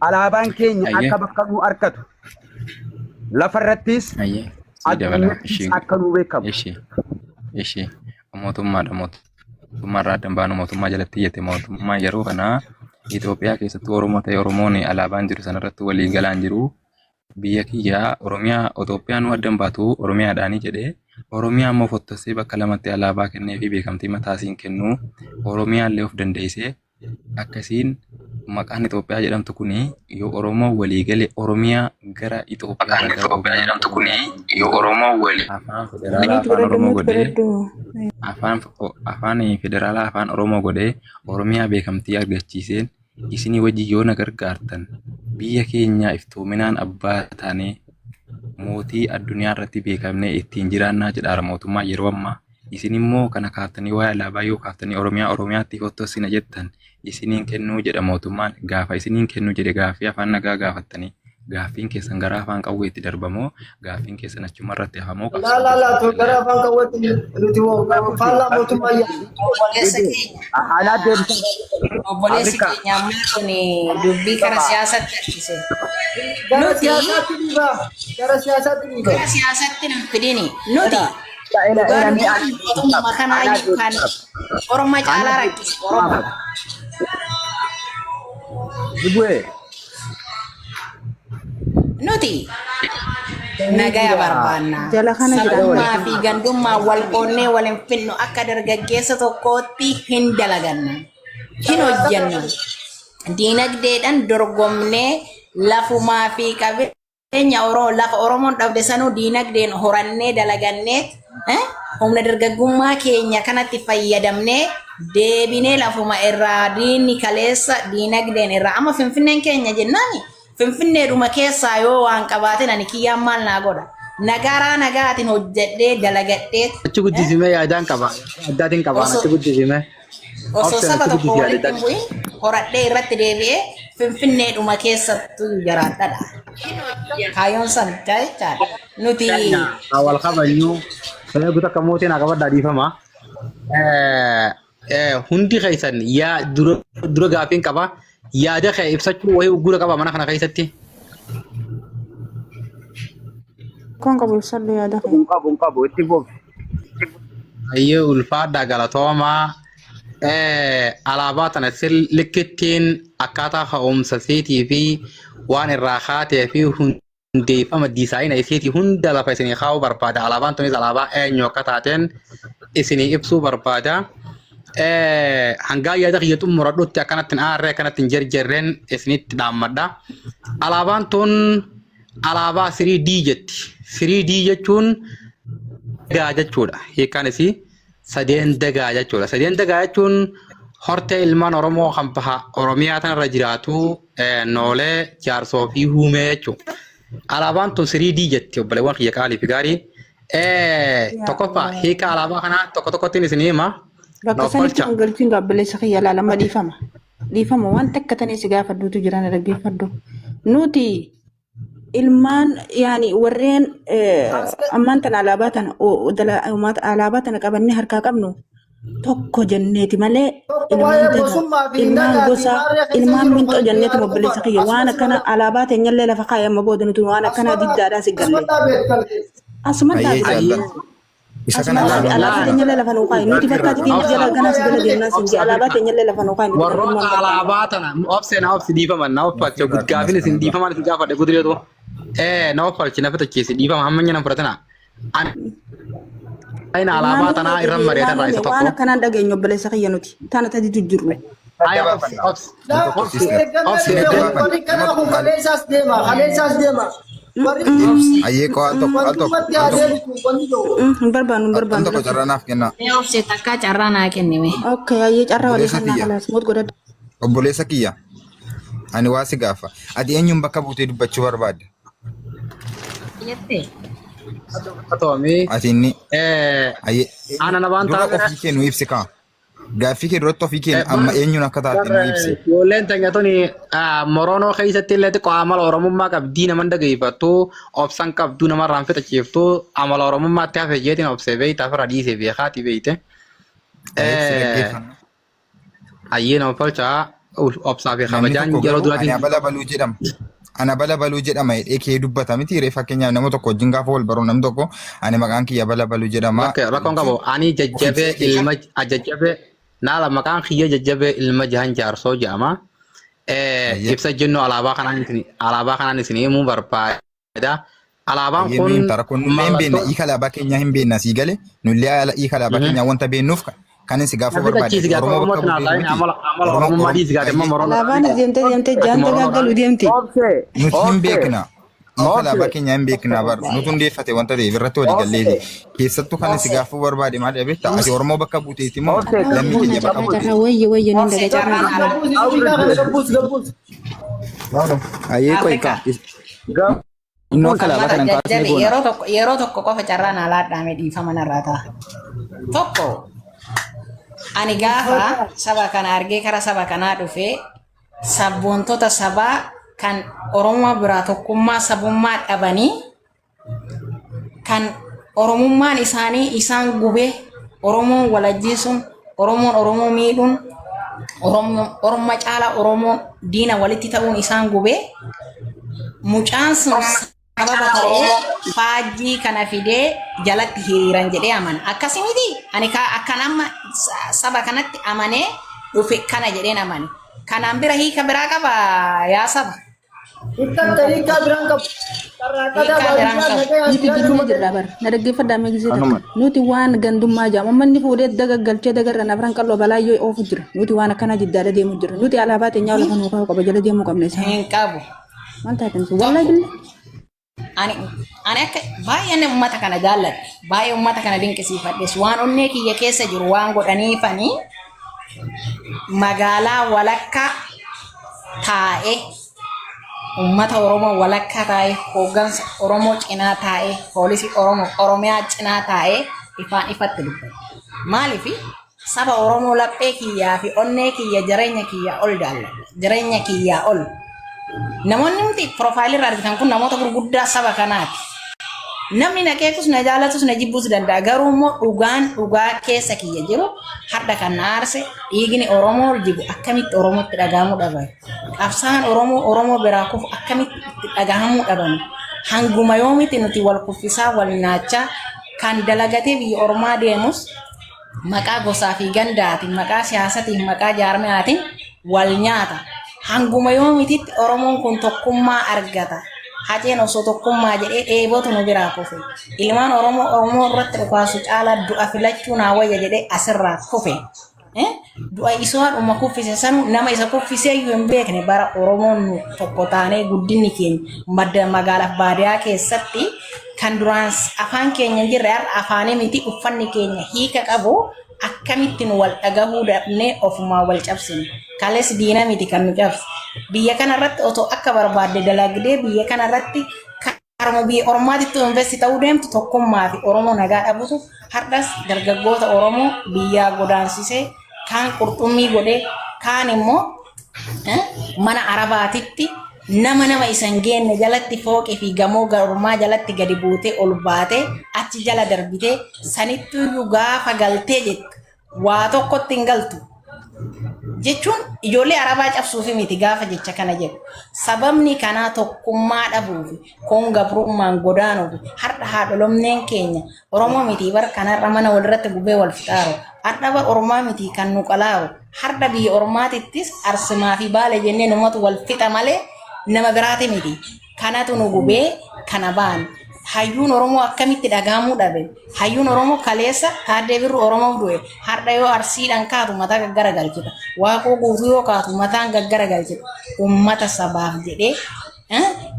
Alaabaan keenya Ayyee. akka bakka nu argatu lafarrattis Ayyee. Sii dabala. addunyaattis Ishii. akka nu beekamu. Ishii. Ishii. Mootummaadha mootummaarraa addan baanu mootummaa jalatti iyyate mootummaa yeroo kana Itoophiyaa keessattuu Oromoo ta'e Oromoon alaabaan jiru sanarratti walii galaan jiru. Biyya kiyya Oromiyaa Itoophiyaa nu addan baatu Oromiyaadhaanii jedhee Oromiyaa immoo fottossee bakka lamatti alaabaa kennee fi beekamtii mataa isiin kennu Oromiyaa illee of dandeessee akkasiin maqaan Itoophiyaa jedhamtu kuni yoo Oromoo walii gale Oromiyaa gara Itoophiyaa Maqaan gara Itoophiyaa jedhamtu kuni yoo Oromoo walii afaan federaalaa Mute afaan godhadhu, Oromoo mute godhee godhadhu. afaan afaan federaalaa afaan Oromoo godhee Oromiyaa beekamtii argachiiseen isinii wajjin yoo na gargaartan biyya keenya iftoominaan abbaa taanee mootii addunyaa irratti beekamnee ittiin jiraannaa jedhaara mootummaa yeroo ammaa. Isin immoo kana kaaftanii waa'ee alaabaa yoo kaaftanii Oromiyaa Oromiyaatti fottossina jettan isiniin kennuu jedha mootummaan. Gaafa isiniin kennuu jedhe gaaffii afaan nagaa gaafattanii gaaffiin keessan gara afaan qawweetti darbamoo gaaffiin keessan achuma irratti hafamoo Laa qabsoo laa laa keessan tun gara afaan qawweetti nuti faallaa mootummaa yaa. Obboleessa keenya Anaa deebisa obboleessi Afrikaa. keenya ammaa kun dubbii kara siyaasaatti harkise. Gara Nuti siyaasaatti dhiibaa. Gara siyaasaatti dhiibaa. gara siyaasatti nu fidini. Nuti Ela dhugaa ela mee dubbachuun mootummaa anaa kanaayyuu kan deebisa. orma caalaa rakkise Oromoodha. Dibu'ee. Nuti nagaya barbaanna. Jala kana jira. Sabummaa fi gandummaa wal qoonnee wal hin finnu akka dargaggeessa tokkootti hin dalaganna. Hin hojjenna. Diinagdeedhaan dorgomnee lafumaa fi qabeenya Keenya Oro lafa Oromoon dhabde sanuu diinagdeen horannee dalagannee humna dargaggummaa keenya kanatti fayyadamnee deebinee lafuma irraa diinni kaleessa diinagdeen irraa amma Finfinneen keenya jennaani Finfinneedhuma keessaa yoo waan qabaatin ani kiyyaan maal naa godha nagaraa nagaatiin hojjedhee dalagadhee Achi guddisime yaadaan qaba. Addaatiin qaba. osoo Achi guddisime. osoo Obseen saba achi tokko guddisi yaada walitti hin addaatiin. bu'in horadhee irratti deebi'ee Finfinneedhuma keessattuu jiraadhadha. Kaayyoon san jechaadha. Nuti Haa wal kabajnu. Eegu takka mootiin haa qabadhaa dhiifama. Hundi keessan yaa dura dura gaaffiin qaba. Yaada kee ibsachuu wayii uggura qaba mana kana keessatti. Kun qabu ibsadhu yaada kee. Hin qabu hin qabu itti fufi. Ayyee ulfaadhaa galatoomaa. Alaabaa tana likkittiin akkaataa ka'umsa isiitii fi waan irraa kaatee fi hundeeffama diisaayina isiitii hunda lafa isinii kaa'uu barbaada. Alaabaan tunis alaabaa eenyu akka taateen isinii ibsuu barbaada. Hangaa yaada kiyya xumuradhutti akkanatti hin aarree akkanatti hin jerjerreen isinitti dhaammadha. Alaabaan tun alaabaa 3D jetti. 3D jechuun dagaa jechuudha. Hiikkaan isii sadeen dagaa jechuudha. Sadeen dagaa jechuun hortee ilmaan Oromoo kan baha Oromiyaa tanarra jiraatu Noolee, Jaarsoo fi Huumee jechuudha. Alaabaan tun 3D jetti obboleewwan kiyya qaalii fi gaarii. Tokkoffaa hiika alaabaa kanaa tokko tokkottiin isin hima. Bakka Naaf sanitti kolcha. kun galchiin gaabbileessa kiyya laalama dhiifama. Dhiifama waan takka tanii si gaafadhuutu jiran dhaggeeffadhu. Nuti ilmaan yaani warreen ammaan tana alaabaa tana alaabaa tana qabannee harkaa qabnu tokko jenneeti malee Tokko ilmaan waa'ee daga gosummaa fi ilmaan dagaa fi gosaa maarree keessa ilmaan jiru minxoo kun jenneeti yaada obboleessa qofaadha. kiyya waan Asuma akkana alaabaa teenyallee lafa kaayee amma booda nuti waan akkanaa diddaadhaan si galle asuma Ayyee dhaabite jaalladha. Isa kana asuma dhaabi ilaaluun alaabaa teenyallee lafa nuu kaayi nuti bakka ati keenya jala ganaa si jala deemnaa siin jee alaabaa teenyallee lafa nuu kaayi nuti Warroota gandummaan barbaanna. alaabaa tana obsee na obsi dhiifaman na obfacha gaafin isin dhiifaman isin gaafadhe gudreetu. Na obfalchi na fitachiisi dhiifama hamma nyana fudhatina. Ani Ilmaan alaabaa tanaa humeetii irra fi mari'atan ilmaan irraa isa humee waan tokko. akkanaan dhageenyu obboleessa kiyya nuti tana taditu jirru. Aya obsi obsi Laa obsi eeggannaa obsi dhibee eeggannaa. warri kanaa kun kaleessaas deema kaleessaas deema. Warri Ayyee koo al tokko al tokko wantumatti al haa tokko deebisu wanni jiru. Hin barbaannu hin al barbaannu tokko lakki. carraa naaf kennaa. Mee obse takkaa carraa naa kennime. Okay ayyee carraa walii Obboleessa kannaa kiyya kalaas moot godhadhu. obboleessa kiyya ani waa si gaafa ati eenyuun bakka buutee dubbachuu barbaadda? Jettee. Toomii Ati inni ayyee ana nabaan dura taa'ee ofii kee nu ibsi kaa. Gaaffii kee duratti ofii kee amma eenyuun akka taate nu ibsi. Ijoolleen teenya tuni Moroonoo keessatti illee xiqqoo amala Oromummaa qabdii naman dhageeffattu obsan qabduu namarraan fixachiiftu amala Oromummaatti hafe jeetiin obsee beeyta ofirra dhiisee beekaati beeyte. Ayyee si dhaggeeffanna. Ayyee nama falchaa. Obsaa fi Namni kabajaan tokko yeroo garuu ani duraatiin abala baluu jedhama. Ana bala baluu jedhama jedhee kee dubbata miti ree fakkeenyaaf nama tokko wajjin gaafa wal baru namni tokko ani maqaan kiyya bala baluu jedhama. Bakka rakkoon qabu ani Of jajjabee ibsee ilma jajjabee naala maqaan kiyya jajjabee ilma jahan jaarsoo jedhama. Ayyee. Ibsa jennuu alaabaa kanaan isin himuu barbaada. Alaabaan Ayyee nu kun himta rakkoon nullee hin beekna mallattoo hiika alaabaa keenyaa hin beekna sii gale nullee hiika alaabaa keenyaa wanta beeknuuf kan si gaafuu Na barbaade fixachiisi gaafii Oromoo Oromoo bakka tinaa buutee taa'in miti amala amala Oromoo Oromummaa Oromoo dhiisi gaafii amma ayyee Oromoo Alaabaan deemtee deemtee jaan dagaaggalu deemti. Obse, nuti hin obse, beekna hiika alaabaa obse, keenyaa hin beekna bar nutu hundeeffate wanta ta'eef irratti walii galleeti keessattuu kan si gaafuu barbaade maal beekta ati Oromoo bakka buuteeti moo obse, Carraa lammii wayya keenya bakka carraa buuteeti. carraa wayya wayya nin Obse daga carraa carraan alaa. Gabbuusi daqiiqaa kana gabbuusi gabbuusi. Ayyee qoy Afrikaa. kaa. Innoo akka alaabaa Uummata kanan kaasnee jajjabe goona. yeroo tokko qofa carraan alaa dhaame dhiifama narraa ta'a. Tokko ani gaafa saba kana argee kara saba kanaa dhufee sabboontota sabaa kan Oromoo biraa tokkummaa sabummaa dhabanii kan Oromummaan isaanii isaan gubee Oromoon wal ajjeesuun Oromoon Oromoo miidhuun Orma caalaa Oromoon diina walitti ta'uun isaan gubee mucaan sun sababa ta'ee faajjii kana fidee jalatti hiriiran jedhee amana. Akkasi miti ani akkan amma saba kanatti amanee dhufe kana jedheen amane. Kanaan bira hiika biraa qaba yaa saba. Hiikkaa hiikkaa biraan qabu. Carraaqqataa Hiikkaa biraan baadiyyaa qabu. nagayaan Nuti jiraachuu diinee malee. jirra bara. Na dhaggeeffadhaa mee gisee takka. Kanuma. Nuti waan gandummaa jaamu. Uummanni fuudhee dagaggalchee dagarra nafran qalloo balaayyoo oofu jira. Nuti waan akkanaa jiddaadha deemu jira. Nuti alaabaa teenyaa lafa nuu kaa'u qaba jala deemuu qabna isaan. Hin qabu. Maal taatan sun? Wallahi Tokko billah. ani akka baay'een uummata kana jaalladhe. Baay'ee uummata kana dinqisiifadhes. Waan onnee kiyya keessa jiru waan godhaniifanii magaalaa walakkaa taa'ee uummata Oromoo walakkaa taa'ee hooggansa Oromoo cinaa taa'ee poolisii Oromoo Oromiyaa cinaa taa'ee ifaan ifatti dubbata. Maaliif saba Oromoo laphee kiyyaa fi onnee kiyya jireenya kiyyaa ol jaalladha. Jireenya kiyyaa ol. Namoonni nuti piroofaayilii irraa argitan kun namoota gurguddaa saba kanaati. Namni na qeequs na jaalatus na jibbuus danda'a. Garuu immoo dhugaan dhugaa keessa kiyya jiru har'a kan na aarse dhiigni Oromoo jigu akkamitti Oromootti dhaga'amuu dhabame. Qabsaan Oromoo Oromoo biraa kufu akkamitti itti dhagahamuu dhabame. Hanguma yoomitti nuti wal kuffisaa wal nyaachaa kan dalagatee biyya Ormaa deemus maqaa gosaa fi gandaatiin, maqaa siyaasatiin, maqaa jaarmiyaatiin wal nyaata. Hanguma yoomititti Oromoon kun tokkummaa argata. Haceen osoo tokkummaa jedhee dheebotu nu biraa kufe. Ilmaan Oromoo Oromoo irratti dhukaasu caalaa du'a filachuu naa wayya jedhee asirraa kufe. Du'a isaadhuma kuffise sanu nama isa kuffisee iyyuu hin beekne bara Oromoon nu tokko taanee guddinni keenya madda magaalaaf baadiyaa keessatti kan duraan afaan keenya hin jirre har'a afaanii miti uffanni keenya hiika qabu akkamitti nu wal dhagahuu dhabnee ofumaa wal cabsine. Kalees diina miti kan nu cabse. Biyya kanarratti otoo akka barbaadde dalagdee biyya kanarratti karuma biyya ormaatitti investi ta'uu deemtu tokkummaa fi Oromoo nagaa dhabutu har'as dargaggoota Oromoo biyyaa godaansisee kaan qurxummii godhee kaan immoo mana arabaatitti nama nama isa hin geenne jalatti fooqii fi gamoo ormaa jalatti gadi buutee ol baatee achi jala darbitee sanittuyyuu gaafa galtee jettu waa tokkotti hin galtu. Jechuun ijoollee arabaa cabsuufi miti gaafa jecha kana jedhu. Sababni kanaa tokkummaa dhabuufi koon gabrummaan godaanuufi har'a haadholomneen keenya Oromoo miti bar kan har'a mana walirratti gubee wal fixaaru. Har'a bar Oromaa miti kan nu qalaaru. Har'a biyya Ormaatittis Arsimaa fi Baale jennee numatu wal fixa malee nama biraati miti. Kanatu nu gubee kana baane. Hayyuun Oromoo akkamitti dhagahamuu dhabe? Hayyuun Oromoo kaleessa Taaddee Birruu Oromoof du'e. Har'a yoo Arsiidhaan kaatu mataa gaggara galchita. Waaqoo guutuu yoo kaatu mataan gaggara galchita. Ummata sabaaf jedhee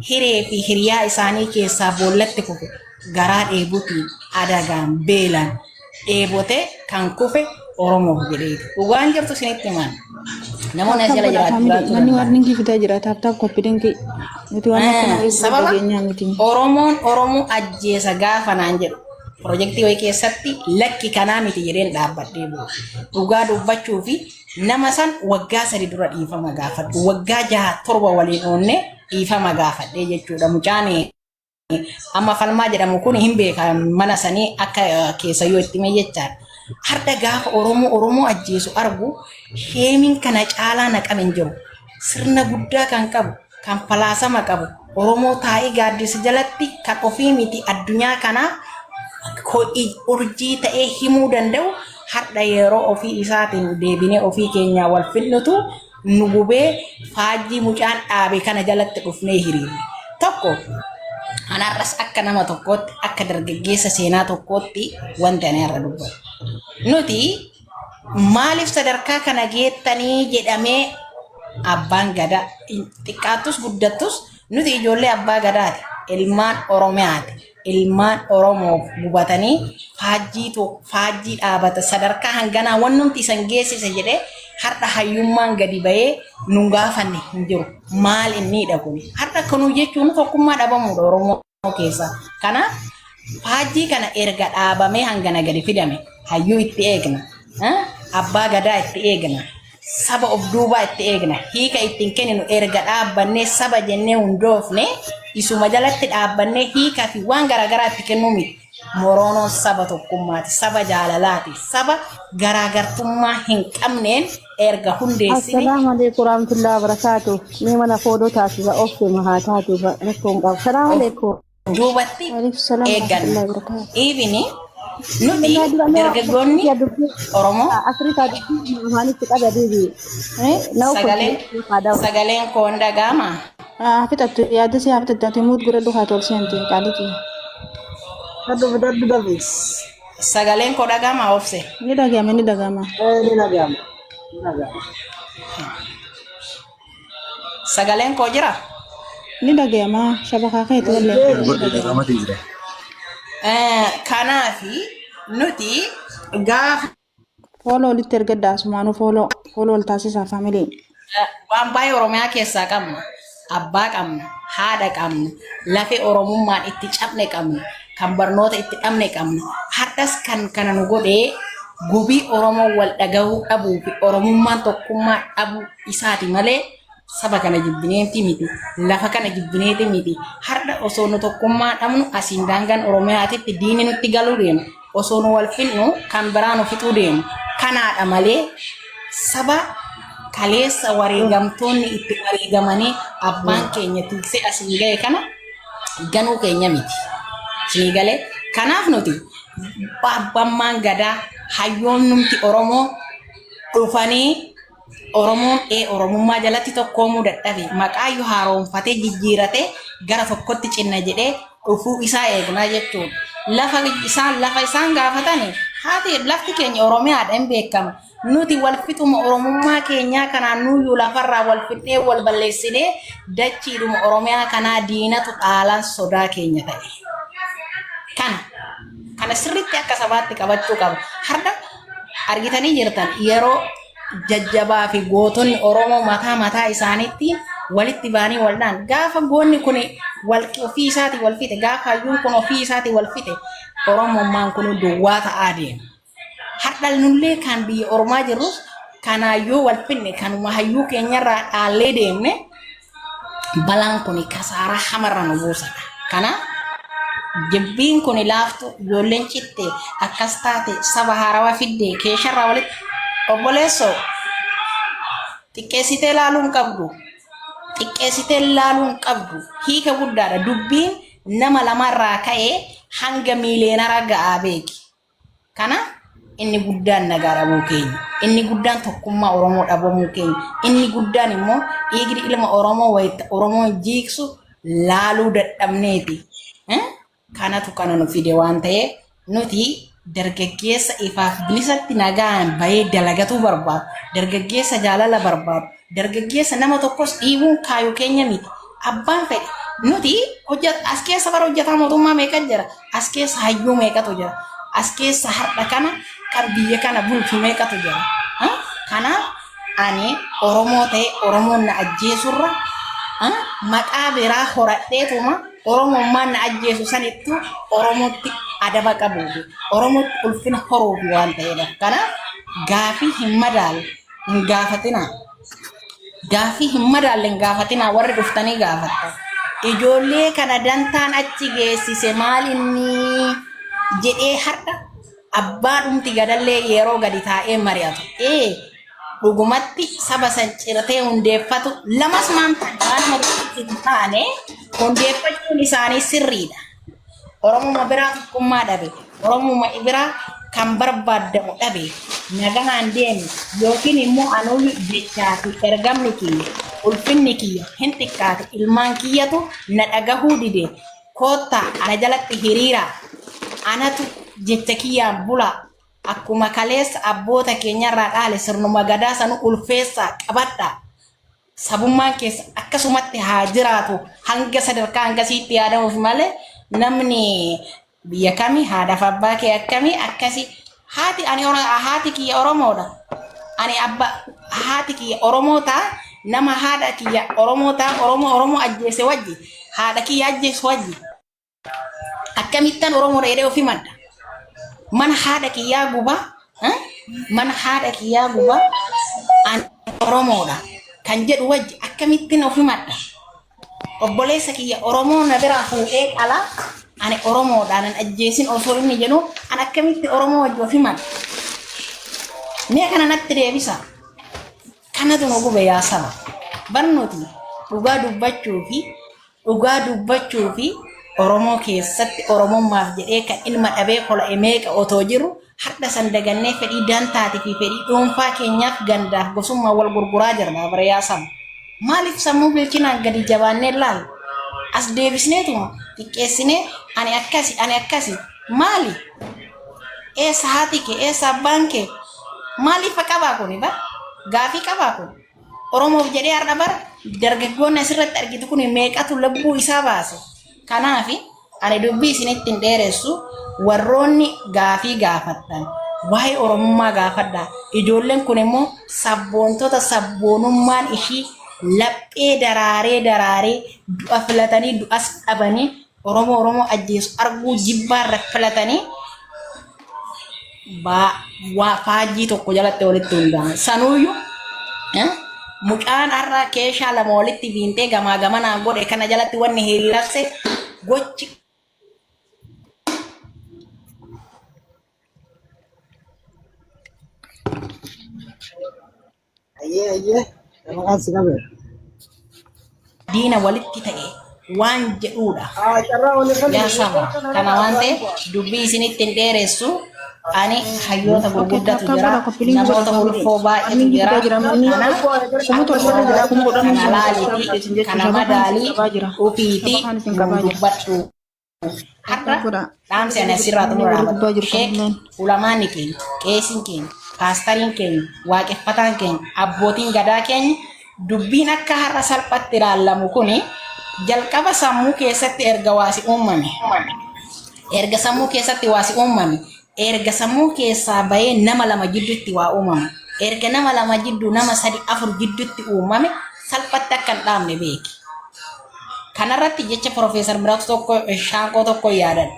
hiree fi hiriyaa isaanii keessaa boollatti kufe garaa dheebutiin adagaan beelaan dheebote kan kufe Oromoof jedheeti. Dhugaan jirtu isinitti himan. Namoonni as Taap jala godhaa jiraatu faamilii jiraachuu namni danda'an. warningii fidaa jira taap taap koppilinkii nuti waan akkana wayii Sababa dhageenyaa miti. Oromoon Oromoo ajjeesa gaafa naan jedhu pirojektii wayii keessatti lakki kanaa miti jedheen dhaabbadhee bu'u. Dhugaa dubbachuu fi nama san waggaa 3 dura dhiifama gaafadhu. Waggaa 6 7 waliin oonnee dhiifama gaafadhee jechuudha. Mucaan amma falmaa jedhamu kun hin beeka mana sanii akka keessa yoo itti hime jechaadha. Har'a gaafa Oromoo Oromoo ajjeesu argu sheemiin kana caalaa naqame hin jiru. Sirna guddaa kan qabu, kan falaasama qabu, Oromoo taa'ee gaaddisa jalatti kan ofii miti addunyaa kanaa urjii ta'ee himuu danda'u har'a yeroo ofii isaatiin deebinee ofii keenyaa wal fidnutu nu gubee faajjii mucaan dhaabe kana jalatti dhufnee hiriirre. Tokko ani har'as akka nama tokkootti akka dargaggeessa seenaa tokkootti wanti ani har'a dubbatu. Nuti maaliif sadarkaa kana geettanii jedhamee abbaan gadaa xiqqaattus guddattus nuti ijoollee abbaa gadaati ilmaan Oromiyaati ilmaan Oromoof gubatanii faajjii faajjii dhaabata sadarkaa hanganaa wannumti isan geessise jedhee har'a hayyummaan gadi bahee nu gaafanne hin jiru. Maal inniidha kun? Har'a kanuu jechuun tokkummaa dhabamuudha Oromoo keessa. Kanaaf faajjii kana erga dhaabamee hangana gadi fidame hayyuu itti eegna. Abbaa gadaa itti eegna. Saba of duubaa itti eegna. Hiika ittiin kenninu erga dhaabbannee saba jennee hundoofne isuma jalatti dhaabbannee hiika fi waan garaagaraa itti kennuu miti. Moroonoon saba tokkummaati, saba jaalalaati, saba garaagartummaa hin qabneen erga hundeessine Assalaamu alaikum warahmatullahi wabarakatuh. Mee mana foodoo taasisa obse haa taatu rakkoon qabu. Salaamu alaikum. Duubatti Waalaikum salaam eegganna. warahmatullahi wabarakatuh. Even nuti dargaggoonni Oromoo Afrikaa dubbii afaanitti qaba deebi. Na sagaleen sagaleen koo hin dhaga'amaa? Haa fixattu yaada si haa fixattu ati muut godhadhu haa tolseenti qaalitii. Daddu daddu dafi. Sagaleen koo dhaga'amaa obse? Ni dhaga'ama ni dhaga'ama. Ni dhaga'ama. Ni dhaga'ama. Sagaleen koo jira? Ni dhaga'ama shabakaa keeti wallee. Godhe dhaga'amatii jira. Kanaafi nuti gaafa Follow walitti ergadha asumaanuu follow follow wal taasisaa family. Waan baay'ee Oromiyaa keessaa qabna. Abbaa qabna, haadha qabna, lafee Oromummaan itti cabne qabna, kan barnoota itti dhabne qabna. Har'as kan kana nu godhee gubii Oromoo wal dhagahuu dhabuu fi Oromummaan tokkummaa dhabuu isaati malee saba kana jibbineeti miti, lafa kana jibbineeti miti. Har'a osoo nu tokkummaa dhabnu asiin daangaan Oromiyaatitti diinni nutti galuu deema. Osoo nu wal fixnu kan biraa nu fixuu deemu. Kanaadha malee saba kaleessa wareegamtoonni itti wareegamanii abbaan keenya tiksee asiin gahe kana ganuu keenya miti. Isinii galee kanaaf nuti abbammaan gadaa hayyoonnumti Oromoo dhufanii Oromoon ee Oromummaa jalatti tokkoomuu dadhabe maqaayyuu haaromfatee jijjiiratee gara tokkotti cinna jedhee dhufuu isaa eegnaa jechuudha. Lafa isaan lafa isaan gaafatani haati lafti keenya Oromiyaadha hin beekama. Nuti wal fixuma Oromummaa keenyaa kanaan nuyyuu lafarraa wal fixnee wal balleessinee dachiidhuma Oromiyaa kanaa diinatu dhaalaan sodaa keenya ta'e. Kana kana sirriitti akka sabaatti qabachuu qaba. Har'a argitanii jirtan yeroo jajjabaa fi gootonni Oromoo mataa mataa isaaniitti walitti ba'anii waldhaan gaafa goonni kun wal ofii isaatii wal fixe gaafa hayyuun kun ofii isaatii wal fixe Oromummaan kun duwwaa ta'aa deema. Har'a nullee kan biyya Oromaa jirrus kanaayyuu wal finne kanuma hayyuu keenyarraa dhaallee deemne balaan kun kasaaraa hamarra nu buusadha. Kanaaf jibbiin kun laaftu ijoolleen citte akkas taate saba haarawaa fidde keesharraa walitti obboleessoo xiqqeessitee laaluu hin qabdu. Xiqqeessitee laaluu hin qabdu. Hiika guddaadha. Dubbiin nama lamarraa ka'ee hanga miileenara ga'aa beeki. Kanaaf inni guddaan nagaa dhabuu keenya, inni guddaan tokkummaa Oromoo dhabamuu keenya, inni guddaan immoo dhiigni ilma Oromoo wayita Oromoon jiigsu laaluu dadhabneeti. Kanatu kana nu fide waan ta'eef nuti dargaggeessa ifaaf bilisatti nagaan bahee dalagatuu barbaadu, dargaggeessa jaalala barbaadu, dargaggeessa nama tokkos dhiibuun kaayu keenya miti. Abbaan fedhe nuti as keessa bara hojjetaa mootummaa meeqa jira? As keessa hayyuu meeqatu jira? As keessa har'a kana kan biyya kana bulchu meeqatu jira? Kanaaf ani Oromoo ta'e Oromoon na ajjeesurra maqaa biraa horadheetuma Oromummaan na ajjeesu sanittu Oromootti adaba qabuufi Oromootti ulfina horuufi waan ta'eedha. Kanaaf gaafii hin madaalu hin gaafatinaa. Gaaffii hin madaalle hin gaafatinaa warri dhuftanii gaafattan. Ijoollee kana dantaan achi geessise maal inni jedhee har'a Abbaa dhumti gadallee yeroo gadi taa'ee mari'atu. Ee dhugumatti saba san ciratee hundeeffatu lamas maan ta'e waanuma tokkotti hin taane hundeeffachuun isaanii sirriidha. Oromuma biraa tokkummaa dhabe, Oromuma biraa kan barbaadamu dhabe, nagahaan deemi yookiin immoo anuuyyu jechaa fi ergamni kiyya, ulfinni kiyya hin xiqqaate, ilmaan kiyyatu na dhagahuu dide, koottaa ana jalatti hiriiraa, anatu jecha kiyyaan bulaa, akkuma kaleessa abboota keenyarraa dhaale sirnuma gadaa sanu ulfeessaa qabadhaa, sabummaan keessa akkasumatti haa jiraatu hanga sadarkaa hangasiitti yaadamuuf malee namni biyya kami haadhaaf abbaa kee akkamii akkasi haati ani haati kiyya Oromoodha ani abba haati kiyya Oromoo taa nama haadha kiyya Oromoo taa Oromoo Oromoo ajjeese wajji haadha kiyya ajjeesu wajji akkamittan Oromoodha jedhee of himadha. Mana haadha kiyyaa gubaa, eh? Mana haadha kiyyaa gubaa ani Oromoodha kan jedhu wajji akkamittin of himadha. Obboleessa kiyya Oromoo na biraa fuudhee qalaa ani Oromoodha nan ajjeesin osoo inni jedhu ani akkamitti Oromoo wajji of himadha. Mee kana natti deebisa. Kanatu nu gube yaa saba. Bar nuti dhugaa dubbachuu fi Dhugaa dubbachuufi Oromoo keessatti Oromummaaf jedhee kan ilma dhabee kola'e meeqa otoo jiru hardha san dagannee fedhii dantaati fi fedhii dhuunfaa keenyaaf gandaaf gosummaan wal gurguraa jirra bara yaa saba. Maaliif sammuu bilchinaan gadi jabaannee laalla? As deebisneetuma xiqqeessinee ani akkasi ani akkasi maali? Eessa haati kee eessa abbaan kee? Maaliif qabaa kuni bar? Gaafii qabaa kun? Oromoof jedhee har'a bara dargaggoonni asirratti argitu kun meeqatu lubbuu isaa baase. Kanaaf ani dubbii isinitti hin dheeressu warroonni gaafii gaafattan waa'ee Oromummaa gaafadhaa. Ijoolleen kun immoo sabboontota sabboonummaan ishii laphee daraaree daraaree du'a filatanii du'as dhabanii Oromoo Oromoo ajjeesu arguu jibbaarra filatanii waa faajjii tokko jalatti walitti hundaa'an. Sanuuyyuu mucaan har'a keeshaa lama walitti fiintee gamaa gamanaan godhe kana jalatti wanni hiriirarse gochi Ayyee ayyee maqaan si qabe. Diina walitti ta'e waan jedhuudha. Haa carraa waliin Yaa falminu. saba kana waan ta'eef dubbii isinitti hin dheeressu. Ani hayyoota Okay, gurguddatu tap tap jira, godha koppiliin godha namoota family. ulfoo baay'etu Admin jira. guddaa jira manni Kanaaf 7,000 akka irra jira Oromoo 10,000 kana sun laaliiti, isin jechuun kana shaba kaan isin madaalii qabaa jira. Shaba ofiiti kaan isin nuu qabaa jira. dubbadhu. Tap Har'a tap godha. dhaamsi ani asirraa Namni xumura warri dhaabadhu. gubbaa jirtan Sheek, illeen. ulamaanni keenya, qeesiin keenya, paastariin keenya, waaqeffataan keenya, abbootiin gadaa keenya dubbiin akka har'a salphatti ilaallamu kuni jalqaba sammuu keessatti erga waasi uumame. Erga sammuu keessatti waasi uumame, erga sammuu keessaa bahee nama lama jidduutti waa uumama. Erga nama lama jidduu nama sadi afur jidduutti uumame salphatti akka hin dhaabne beeki. Kanarratti jecha Profeesar Miraatu tokko Shaanqoo tokko yaadadha.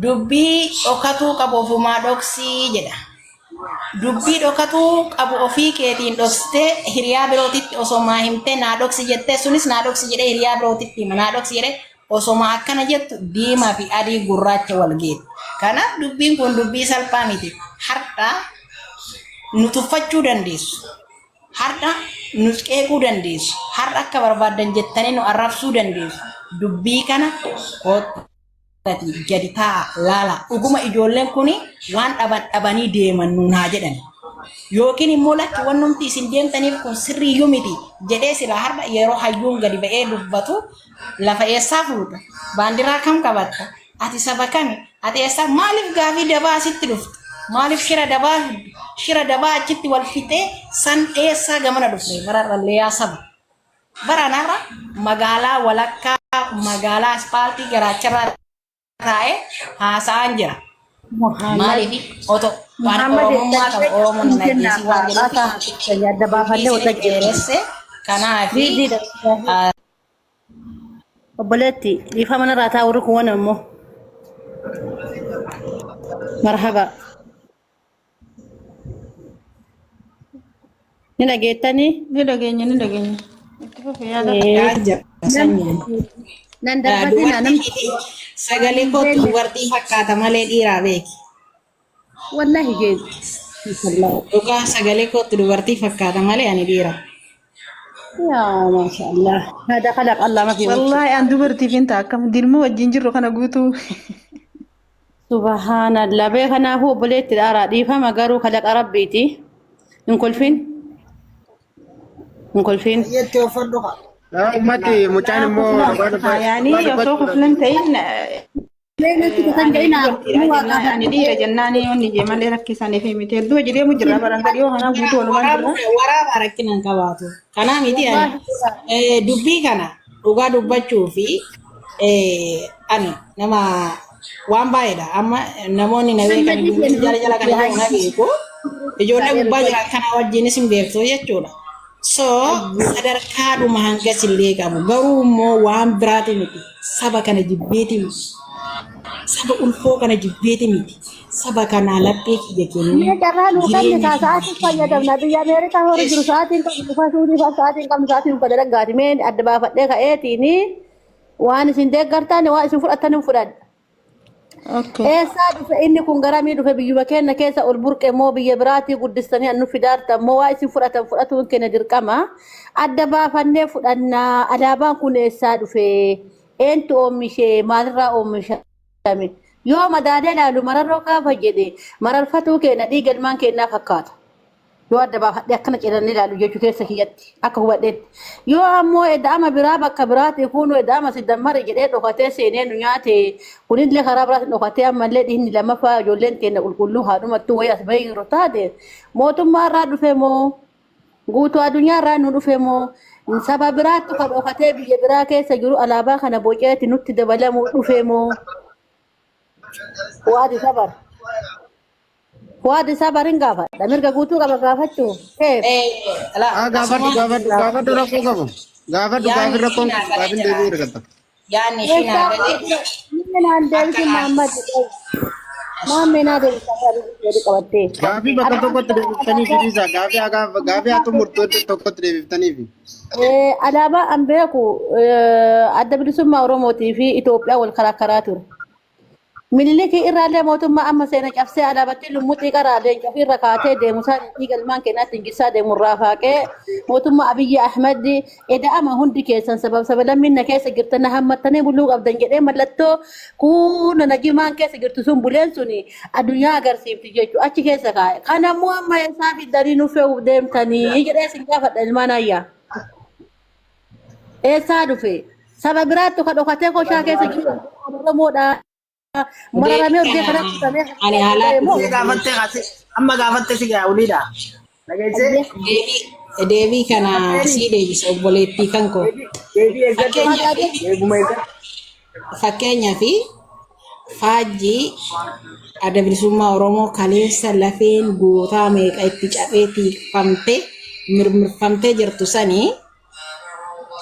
Dubbii dhokatuu qabu ofumaa dhoksii jedha. Dubbii dhokatuu qabu ofii keetiin dhoksitee hiriyaa birootitti osomaa himtee naa dhoksi jettee sunis naa dhoksi jedhee hiriyaa birootitti hima naa dhoksi jedhee osoma akkana jettu diimaa fi adii gurraacha wal geetti. Kanaaf dubbiin kun dubbii salphaa miti. Har'a nu tuffachuu dandeessu. Har'a nu qeequu dandeessu. Har'a akka barbaaddan jettanii nu arrabsuu dandeessu. Dubbii kana koottati gadi taa'a laala. Dhuguma ijoolleen kun waan dhaban dhabanii deeman nuun haa jedhan. Yookiin immoo lakki wannumti isin deemtaniif kun sirriiyyuu miti jedhee silaa har'a yeroo hayyuun gadi ba'ee dubbatu lafa eessaa fuuta? Baandiraa kam qabatta? Ati saba kami? Ati eessaa? Maaliif gaafii dabaa asitti dhufta? Maaliif shira dabaa fiddu? Shira dabaa achitti wal fixee san eessaa gamana dhufte? Bararrallee yaa saba. Baranarra magaalaa walakkaa magaalaa aspaaltii garaacharraa taa'ee haasa'aan jira. Maaliif otoo waan Muhammad Oromummaa qabu Oromoon hin ajjeesin waan jedhuuf adda dubbii baafannee wal isinitti dheeresse. Kanaafi Obboleetti dhiifama narraa taa'u warri kun waan ammoo. Marhaba. Ni dhageettanii? Ni dhageenya ni dhageenya. Itti fufi yaada. Jira sanyiin. Nan darbatina namni Dubartii sagalee kootu dubartii fakkaata malee dhiiraa beeki. Wallaahi jeen. Dhugaa sagalee kootti dubartii fakkaata malee ani dhiira. Yaa maashaallah. Hada khalaq Allah ma fi mushkila. Wallaahi an dubartiif hin ta'a akkam dilma wajjin jirru kana guutuu. Subhaanallah. Bee kanaafuu obboleetti dhaaraa dhiifama garuu kalaqa rabbiiti. Hin kolfin. Hin kolfin. Yetti uffadhu haa. Ummati mucaan immoo dhugaa Haa yaani dubbachuu osoo koflan ta'in Natti kan ani jedhina dubartiidha jennaan ani dhiira jennaan yoonni jee malee rakkisaaniif miti hedduu hojii deemu jirra baran gadhiyoo kanaa guutuu walumaan jirra. Waraabaa rakkina hin qabaatu. Kanaa miti ani dubbii kana dhugaa dubbachuu fi ani nama waan baay'eedha. Amma namoonni na beekan ijoollee jala jala kana jiru na beeku. Ijoollee gubbaa jiran kana wajjinis hin beektu jechuudha. So sadarkaadhuma hangas illee qabu. Garuu immoo waan biraati miti. Saba kana jibbeeti miti. Saba ulfoo kana jibbeeti miti. Saba kanaa laphee kiyya kennee Mee carraa nuu kenni jireenya kaa kiyya sa'aatiin fayyadamna biyya Ameerikaa warri jiru sa'aatiin qabnu dhufa suudii fa'aa sa'aatiin qabnu sa'aatiin uffata dhaggaati mee adda baafadhee ka'eetiin waan isin deeggartan waan isin fudhattan hin fudhadha. Okay. Eessaa dhufe inni kun garamii dhufe biyyuma keenya keessa ol burqe moo biyya biraatii guddistanii annu fidaartan moo waa isin fudhatan fudhatuun keenya dirqama. Adda baafannee fudhannaa alaabaan kun eessaa dhufe eentu oomishee maalirraa oomishame yoo madaalee ilaalu mararroo gaafa jedhe mararfatuu keenya dhiiga ilmaan keenyaa fakkaata. Yoo adda baafadhee akkana cirannee ilaalu jechuu keessa kiyyatti akka hubadheetti. Yoo ammoo eda'ama biraa bakka biraati kunuu eda'ama si dammare jedhee dhokatee seenee nu nyaate kunillee karaa biraatiin dhokatee ammallee dhiigni lammaffaa ijoolleen teenya qulqulluu haadhumattuu wayii as bahee jiru taate mootummaa irraa dhufe moo guutuu addunyaa irraa nu dhufe moo saba biraatti kan dhokatee biyya biraa keessa jiru alaabaa kana boceeti nutti dabalamuu dhufe moo waadi sabar. Waadi isaa barin gaafadha. Mirga guutuu qaba gaafachuu. Keef. Ah, gaafadhu gaafadhu gaafadhu rakkoo qabu. Gaafadhu Yaanni gaafin rakkoon ishii naa qabu galee gaafin jira. deebii argatta. Yaanni ishii naa Eessaa galee inni naan akka deebisin Mahammad. Maammee naa deebisa gadi qabattee. Gaafii bakka tokkotti deebiftanii fi dhiisaa gaafii haa gaafii haa xumurtu iddoo tokkotti deebiftanii fi. Alaabaa an beeku adda bilisummaa Oromootii fi Itoophiyaa wal karaa karaa ture. Minilikii irraallee mootummaa amma seena cabsee alaabattii lummuxii qaraa leenca ofiirra kaatee deemu isaan dhiiga ilmaan keenyaatti ingisaa deemu irraa faaqee mootummaa Abiyyi Ahmad eda'ama hundi keessan sabab sabalammiin na keessa jirtan na hammattanii buluu qabdan jedhee mallattoo kuuna najimaan keessa jirtu sun buleen suni addunyaa agarsiifti jechuudha achi keessa kaa'e. Kana immoo amma eessaa fiddanii nu fe'uuf deemtanii jedhee isin gaafadha ilmaan ayyaa. Eessaa dhufe? Saba biraattu ka dhokatee koshaa keessa jiru Oromoodha. Mararamee Deebii urgee kana kanatti kutamee ani haalaa moo? dhufe. Gaafattee kaase amma gaafattee si gaa oliidha. Dhageessee Deebii deebii kana sii deebisa obboleettii kan koo. Deebii eeggadhu. Fakkeenyaaf Deebuma eeggadhu. fakkeenyaaf faajjii adda bilisummaa Oromoo kaleessa lafeen gootaa meeqa itti cabee tiikfamte mirmirfamtee jirtu sanii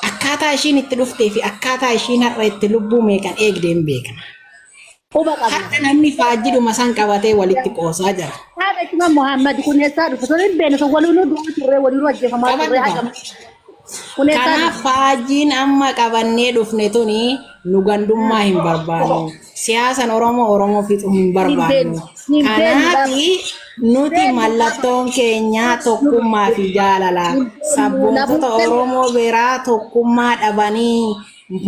akkaataa ishiin itti dhuftee fi akkaataa ishiin har'a itti lubbuu meeqan eegde hin beekna. Quba qabna. Har'a namni faajjidhuma san qabatee walitti qoosaa jira. Haadha Cima Muhammad kun eessaa dhufe? Sun hin beekne sun waliinuu du'aa turre waliinuu ajjeefamaa turre Qabadhu haga kun eessaa Kanaaf dhufe? faajjiin amma qabannee dhufne tuni nu gandummaa hin barbaannu. Siyaasan Oromoo Oromoo fixuu hin Hin barbaannu. beeknu. Hin beeknu Kanaaf nuti Beeknu mallattoon keenya tokkummaa fi jaalala. hin beeknu. Sabboontota Oromoo biraa tokkummaa dhabanii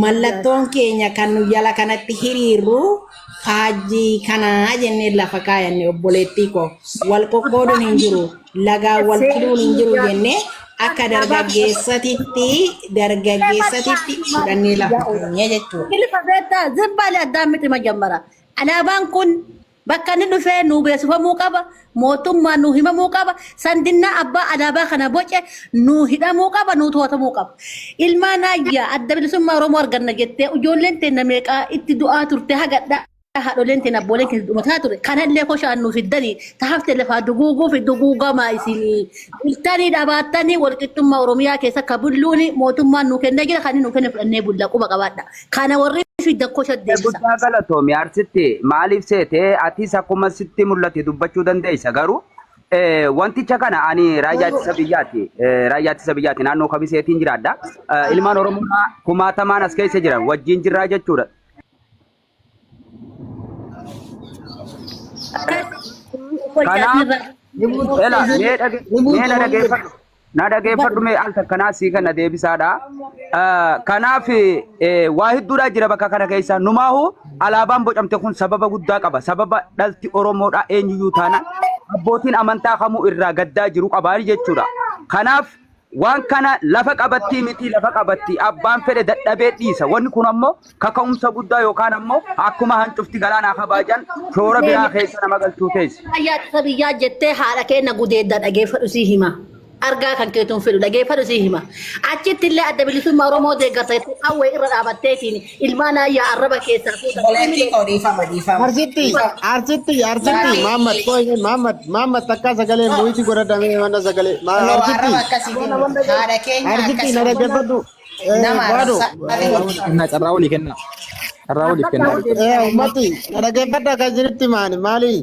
mallattoon keenya kan nu jala kanatti hiriirru faajjii kanaa jennee lafa kaayanne obboleettii koo. Wal qoqqooduun hin jiru. Lagaan wal filuun hin jiru jennee akka dargaggeessatitti dargaggeessatitti fudhannee lafa keenye jechuudha. Kilifa beektaa zibbaalee addaan miti majammara. Alaabaan kun bakka inni dhufee nuu beeksifamuu qaba. Mootummaan nuu himamuu qaba. Sandinnaa abbaa alaabaa kana boce nuu hidhamuu qaba, nuu to'atamuu qaba. Ilmaan ayyaa adda bilisummaa Oromoo arganna jettee ijoolleen teenya meeqaa itti du'aa turte hagadhaa haadholeen teenya abbooleen keenya dhumataa ture. Kanallee koshaan nuu fiddanii taafte lafaa duguuguu fi duguugamaa isinii. Bultanii dhabaattanii walqixxummaa Oromiyaa keessa akka bulluuni mootummaan nuu kennee jira kan inni nuu kenne fudhannee bulla quba qabaadha. Kana warri fiddan kosha deebisa. Guddaa galatoomi arsitti maaliif seete atis akkuma sitti mul'ate dubbachuu dandeessa garuu wanticha kana ani raayyaa ittisa biyyaati raayyaa ittisa biyyaati naannoo kamiseetiin jiraadha ilmaan oromoo kumaatamaan as keessa jiran wajjin jirraa jechuudha. Kanaaf Ni buutu ela mee dhage ni mee buutu na waan jedhu. dhageeffadhu. Na dhageeffadhu mee al takkanaa sii kana deebisaadha. Kanaaf waa hedduudha jira bakka kana keessa. Numaahu alaabaan bocamte kun sababa guddaa qaba. Sababa dhalti Oromoodha eenyuyyuu taana abbootiin amantaa kamuu irraa gaddaa jiru qabaa jechuudha. Kanaaf waan kana lafa qabattii miti lafa qabatti abbaan fedhe dadhabee dhiisa. Wanni kun ammoo kaka'umsa guddaa yookaan ammoo akkuma hancufti galaanaa kabaajan shoora biraa keessa nama galchuu teessi. Ayyaa ittisa biyyaa jettee haadha keenya gudeedda dhageeffadhu sii hima. Argaa kan keetuun fedhu dhageeffadhu sii hima. Achitti illee adda bilisummaa Oromoo deeggarta jettee qawwee irra dhaabatteetiin ilmaan ayyaa arraba keessaa fuuta. Obboleettii koo dhiifama dhiifama. Arsitti, arsitti, arsitti, Gaaffii. Mahammad, qoy, Mahammad, Mahammad takka sagalee mu'ichi godhadhamee mana sagalee. Kunoo Arsitti, arraba akkasiitiin miti. Haadha keenya arsitti na akkasiitiin dhaggeeffadhu. Nama Baadu, arrabsaatiin miti. Kennaa carraa walii kennaa. Carraa waliif kennaa. Ummati, na dhaggeeffadha kan isinitti maani, maali?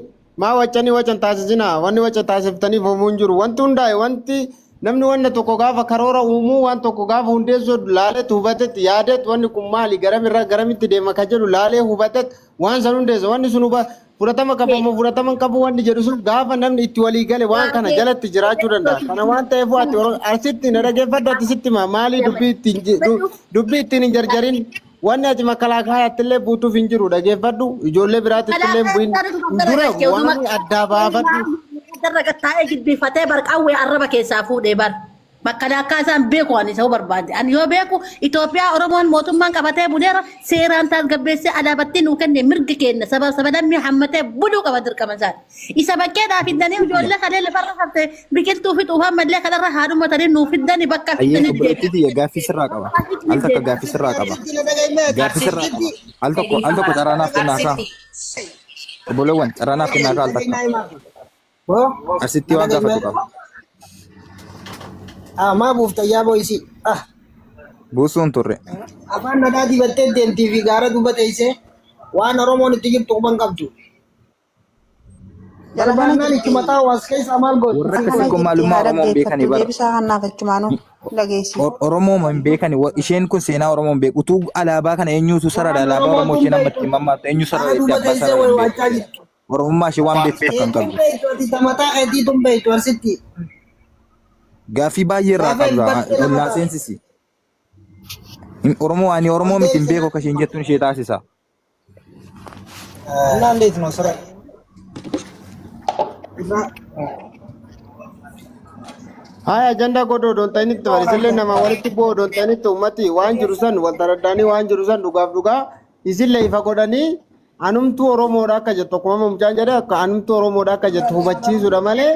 Maa wacanii wacan taasisina, wanni waca taasiftaniif hoomuu hin jiru. Wanti hundaa'e, wanti namni wanna tokko gaafa karoora uumuu, waan tokko gaafa hundeessuu laaleet hubatetti yaadeet wanni kun maali, garamirraa garamitti deema kan jedhu laalee hubateet waan san hundeessa. Wanni sun huba fudhatama qaba moo fudhatama hin qabu wanni jedhu sun gaafa namni itti walii gale waan kana jalatti jiraachuu danda'a. Kana waan ta'eef ati asitti na dhaggeeffadhu ati sitti hima maali dubbii ittiin dubbii ittiin hin jarjarin. Wanni ati makalaakayaatti illee buutuuf hin jiru dhageeffadhu ijoollee biraatti illee hin bu'in dura waan addaa baafadhu. Darra taa'ee jilbifatee bar qawwee arraba keessaa fuudhee bar. Makalaakaa isaan beeku ani isa barbaade. Ani yoo beeku Itoophiyaa Oromoon mootummaan qabatee buleera seeraan tasgabbeessee alaabattii nuu kenne mirgi kenna saba saba lammii hammatee buluu qaba dirqama isaati. Isa bakkeedhaa fiddanii ijoollee kalee lafarra hafte biqiltuu fixuuf ammallee kanarra haa dhumatanii nuu fiddanii bakka Ayyee fiddanii obboleettii tiyya gaaffii sirraa qaba. Al takka gaaffii sirraa qaba. Gaaffii sirraa qaba. Al tokko carraa naaf kennaa kaa. Obboleewwan carraa naaf kennaa kaa al takka. Asitti waan gaafatu qaba. Ah, maa buufta yaa boo'isi. Ah, Buusuun turre. afaan dhadhaa dibattee deemtii fi gaara duuba teessee waan Oromoon itti jirtu quban qabdu. Jala kana Barbaannaan jirti. itti mataa hawaas keessaa maal gootu? Warra Kana akkasii kun jirti maalummaa haa Oromoo hin beekani dhaggeeffattu bara. deebisaa hannaaf achumaanuu dhageessi. Oromoo hin beekani. Isheen kun seenaa Oromoo hin beeku. Utuu alaabaa kana eenyutu sarara Waan alaabaa Oromoon Oromoo tun isheen amma beektu ittiin mammaaktu eenyu gaara sarara itti duuba abbaa teessee sarara wayi hin beeku. waachaa jirtu. Oromummaa ishee waan beektu takka hin Eetuun qabdu. beektu ati mataa keetii tun beektu asitti. Gaaffii baay'ee irraa Gaafa qabda. ilbattee lafa Ol naa taa'u. seensisi. Oromoo ani Oromoo miti hin beeku akka isheen jettuun ishee taasisa. እና እንዴት ነው ስራ? Haa ajandaa godhoo odoon ta'initti bari isillee nama walitti bu'oo odoon ta'initti ummati waan jiru san wal taraddaanii waan jiru san dhugaaf dhugaa isillee ifa godhanii anumtuu Oromoodha akka jettu akkuma mucaan jedhe akka anumtuu Oromoodha akka jettu hubachiisuudha malee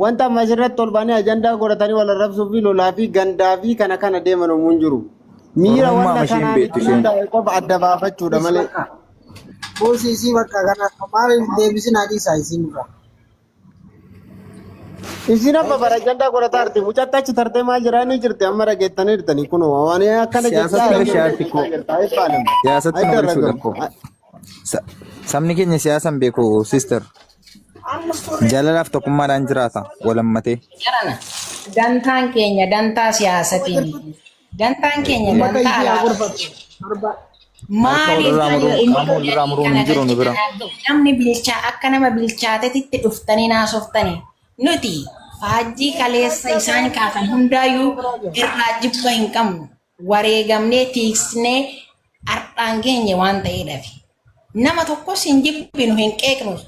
wanta amma asirratti ol ba'anii ajandaa godhatanii wal arrabsuu fi lolaa fi gandaa fi kana kana deeman uumuu hin jiru. Miira Oromummaa wanna isheen kanaan beektu itti isheen. hundaa'e qofa adda baafachuudha malee. Buusii isii bakka kana maaliif deebisin adiisaa isiin dura. Isin amma bara ajandaa godhataa jirti. Mucatti achi tartee maal jiraa ni jirti amma dhageettanii jirtanii kunoo waan akkana Siyaasatti jechaa nu ajandaa shaarti koo. godhataa jirta. Ayibaalam. Siyaasatti nu galchuudha Aydarragamu. koo. Sabni keenya siyaasa hin beeku sister. Jaalalaaf tokkummaadhaan jiraata walammatee. Jarana dantaan keenya dantaa siyaasatiin miti. Dantaan keenya Uummata dantaa isii haa alaabaati. gorfattu. Barba Harka Maaliif walirraa namni muruu qaama uummata walirraa jedhanii muruun kana hin jiru nu galchi bira. kanaa namni bilchaa akka nama bilchaatetti dhuftanii naasoftanii nuti faajjii kaleessa isaan kaasan hundaayyuu irraa jibba hin qabnu wareegamnee tiiksnee ardhaan geenye waan ta'eedhaaf. Nama tokkos hin jibbinu hin qeeqnus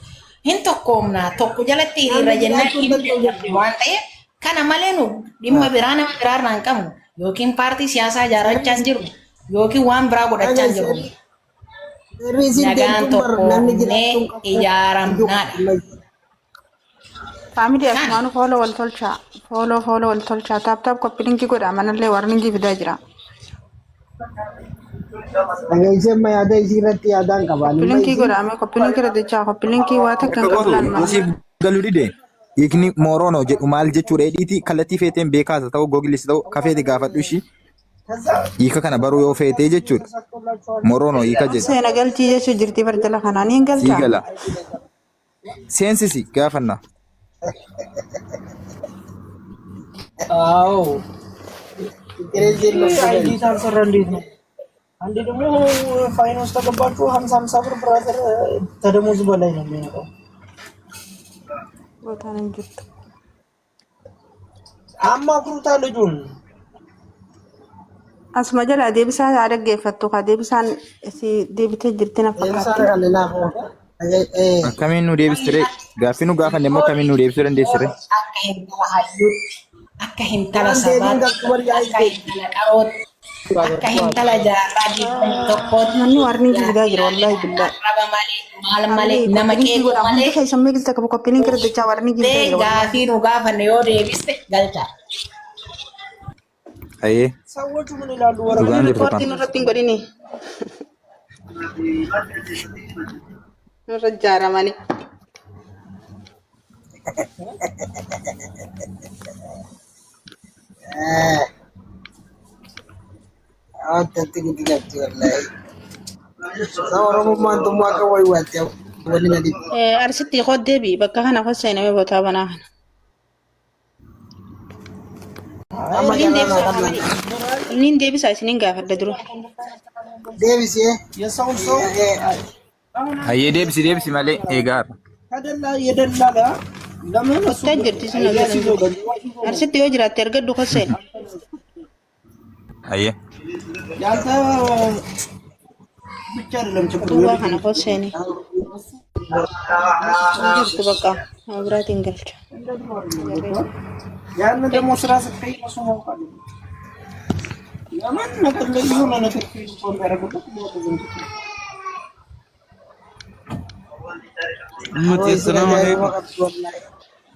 hin tokkoomnaa tokko jalatti hiriirra namni jennaan jiraachuu hin hin danda'u dadhabne jechuudha. waan ta'eef kana malee nu dhimma biraa nama biraa irraa hin qabnu yookiin paartii siyaasaa ijaarrachaa hin jirru yookiin waan biraa godhachaa hin jirru. Seerri isiin Nagaan deemtuun bar namni tokkoomnee jiraachuu hin qabu. ijaaramnaadha. Faamilii Kana asumaanuu fooloo wal tolchaa. Fooloo fooloo wal tolchaa. Taap taap koppilinkii godha manallee warningii fidaa jira. Dhageessee amma yaada isii irratti yaadaan qaba. Ani amma Koppilinkii isiin godha mee koppilinkii irra jechaa koppilinkii waa takka Akka hin gootu qabu laal yoo siif galuu dide hiikni mooroonoo jedhu maal jechuudha jedhiiti kallattii feeteen beekaas haa ta'u googilis ta'u kafeeti gaafadhu ishii hiika kana baruu yoo feetee jechuudha. Mooroonoo hiika jedhu Seena galchii jechuu jirti bar jala kanaa ni hin sii galchaa. gala. Seensisi gaafanna. አዎ qireessiin ይህ dhuftu አይዲ gali. ታልሰራ እንዴት ነው? አንዴ ደግሞ ፋይን ውስጥ ተገባችሁ 50 50 ብር ብራዘር ተደሞዝ በላይ ነው የሚመጣው። Bootaan hin jirtu. አማክሩታ ልጁን። Asuma jalaa deebisaa haa dhaggeeffattu kaa deebisaan si deebitee jirti na Deebisaa fakkaatti. kan linaaf Akkamiin nu deebistiree? Gaaffii nu gaafanne immoo akkamiin nu deebisuu dandeessiree? Akka hintala hayyuutti, akka hintala Waan deebiin sabaatti, qabdu warri akka hintala qarootti, akka hintala jaarraa 21tti Manni warni fidaa jira wallaahi billaa. arraba malee maal malee Malee nama koppiliinkii qeequu godha hundi malee keessan meeqis takka koppiliinkii irra dachaa warni fidaa ta'ee jira wallaahi. gaafii nu gaafanne yoo deebiste galcha. Ayyee ሰዎቹ ምን ይላሉ? ወረቀት dhugaan jirtu Riippoortii kana. nurratti hin godhini. Nurra ijaaramanii. Wanti guddinatti wallahi. Sa Oromummaan tummaa akka wayiwaatti waliin adi. Arsitti koo deebi bakka kana koo seenamee bootaa banaa kana. Amma Niin carraa naa deebisaa qabna. niin deebisaa isiniin gaafadha dura. Deebisee. የሰውን ሰው አሁን Ayyee deebisi deebisi malee eegaara. ከደላ የደላላ ለምን እሱ Tan jirti sun አይዲያ hojjetan ሲዞ jirti. ገንዘብ ሲዞ ነው። Arsitti yoo jiraatte argadhu koo seena. Ayyee ያንተ ብቻ አይደለም ችግሩ Duwwaa የልጁ kana koo seeni. Hin jirtu bakka biraatiin galcha. ያንን ደግሞ ስራ ስትቀይር እሱ ማወቅ አለበት። ለምን ነገር ላይ የሆነ ነገር ፌስቡክ የሚያደርጉበት Ummati assalamu alaikum.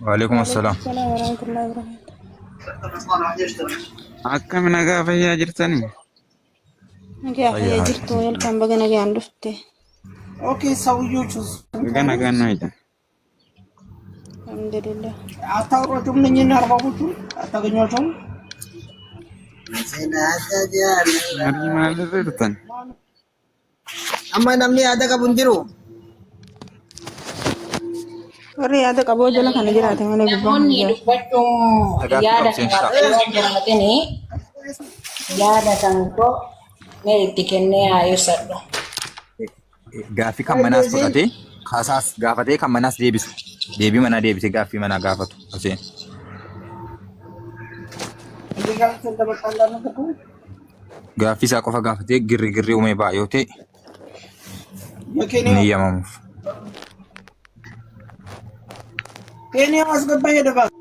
Waalaikum assalaam. Salaam warahmatullahi wabarakatuh. Akkam nagaa fayyaa jirtanii? Nagaa fayyaa jirtu welcome baga nagaan dhufte. ኦኬ ሰውዮቹ Nagaa nagaan naa jedha. Alhamdulillah. አታውሯቸውም? እነኝህን አርባቦቹን አታገኟቸውም? Marii maalirra jirtan? Amma namni yaada qabu hin jiru. Warri yaada qaboo jala kana jiraate malee gubbaa hin Namoonni jiru. dubbachuun Gaaffii yaada qabu seensaa. qabaatanii yoo jiraatanii yaada kan koo mee itti kennee haa ibsadhu. Gaaffii kan manaas fudhatee kaasaas gaafatee kan manaas deebisu. Deebii manaa deebisee gaaffii manaa gaafatu. Hussein. እንዴ ጋር እንደመጣላ ነገር Gaaffii isaa qofa gaafatee girri girri uumee ba'a yoo ta'e የኬንያ hin eeyyamamuuf. ኬንያ አስገባ ሄደ እባክህ።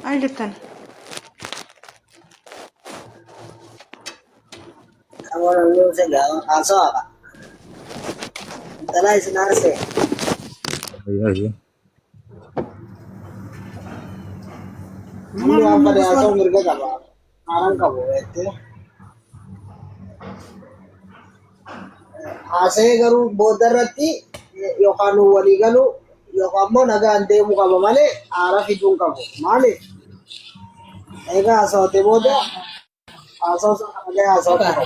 Maal jettan? Haasawaa. Intalaa isin aarsee. Ayyee. Namni waan fedhe haasa'u mirga qaba. Haaraan qabu jettee. Haasa'ee garuu booda irratti yookaan walii galu yookaan immoo nagaan deemuu qaba malee haara fiduu hin qabu. Maaliif? Egaa haasawate booda haasawaa sana malee haasawatu qabu.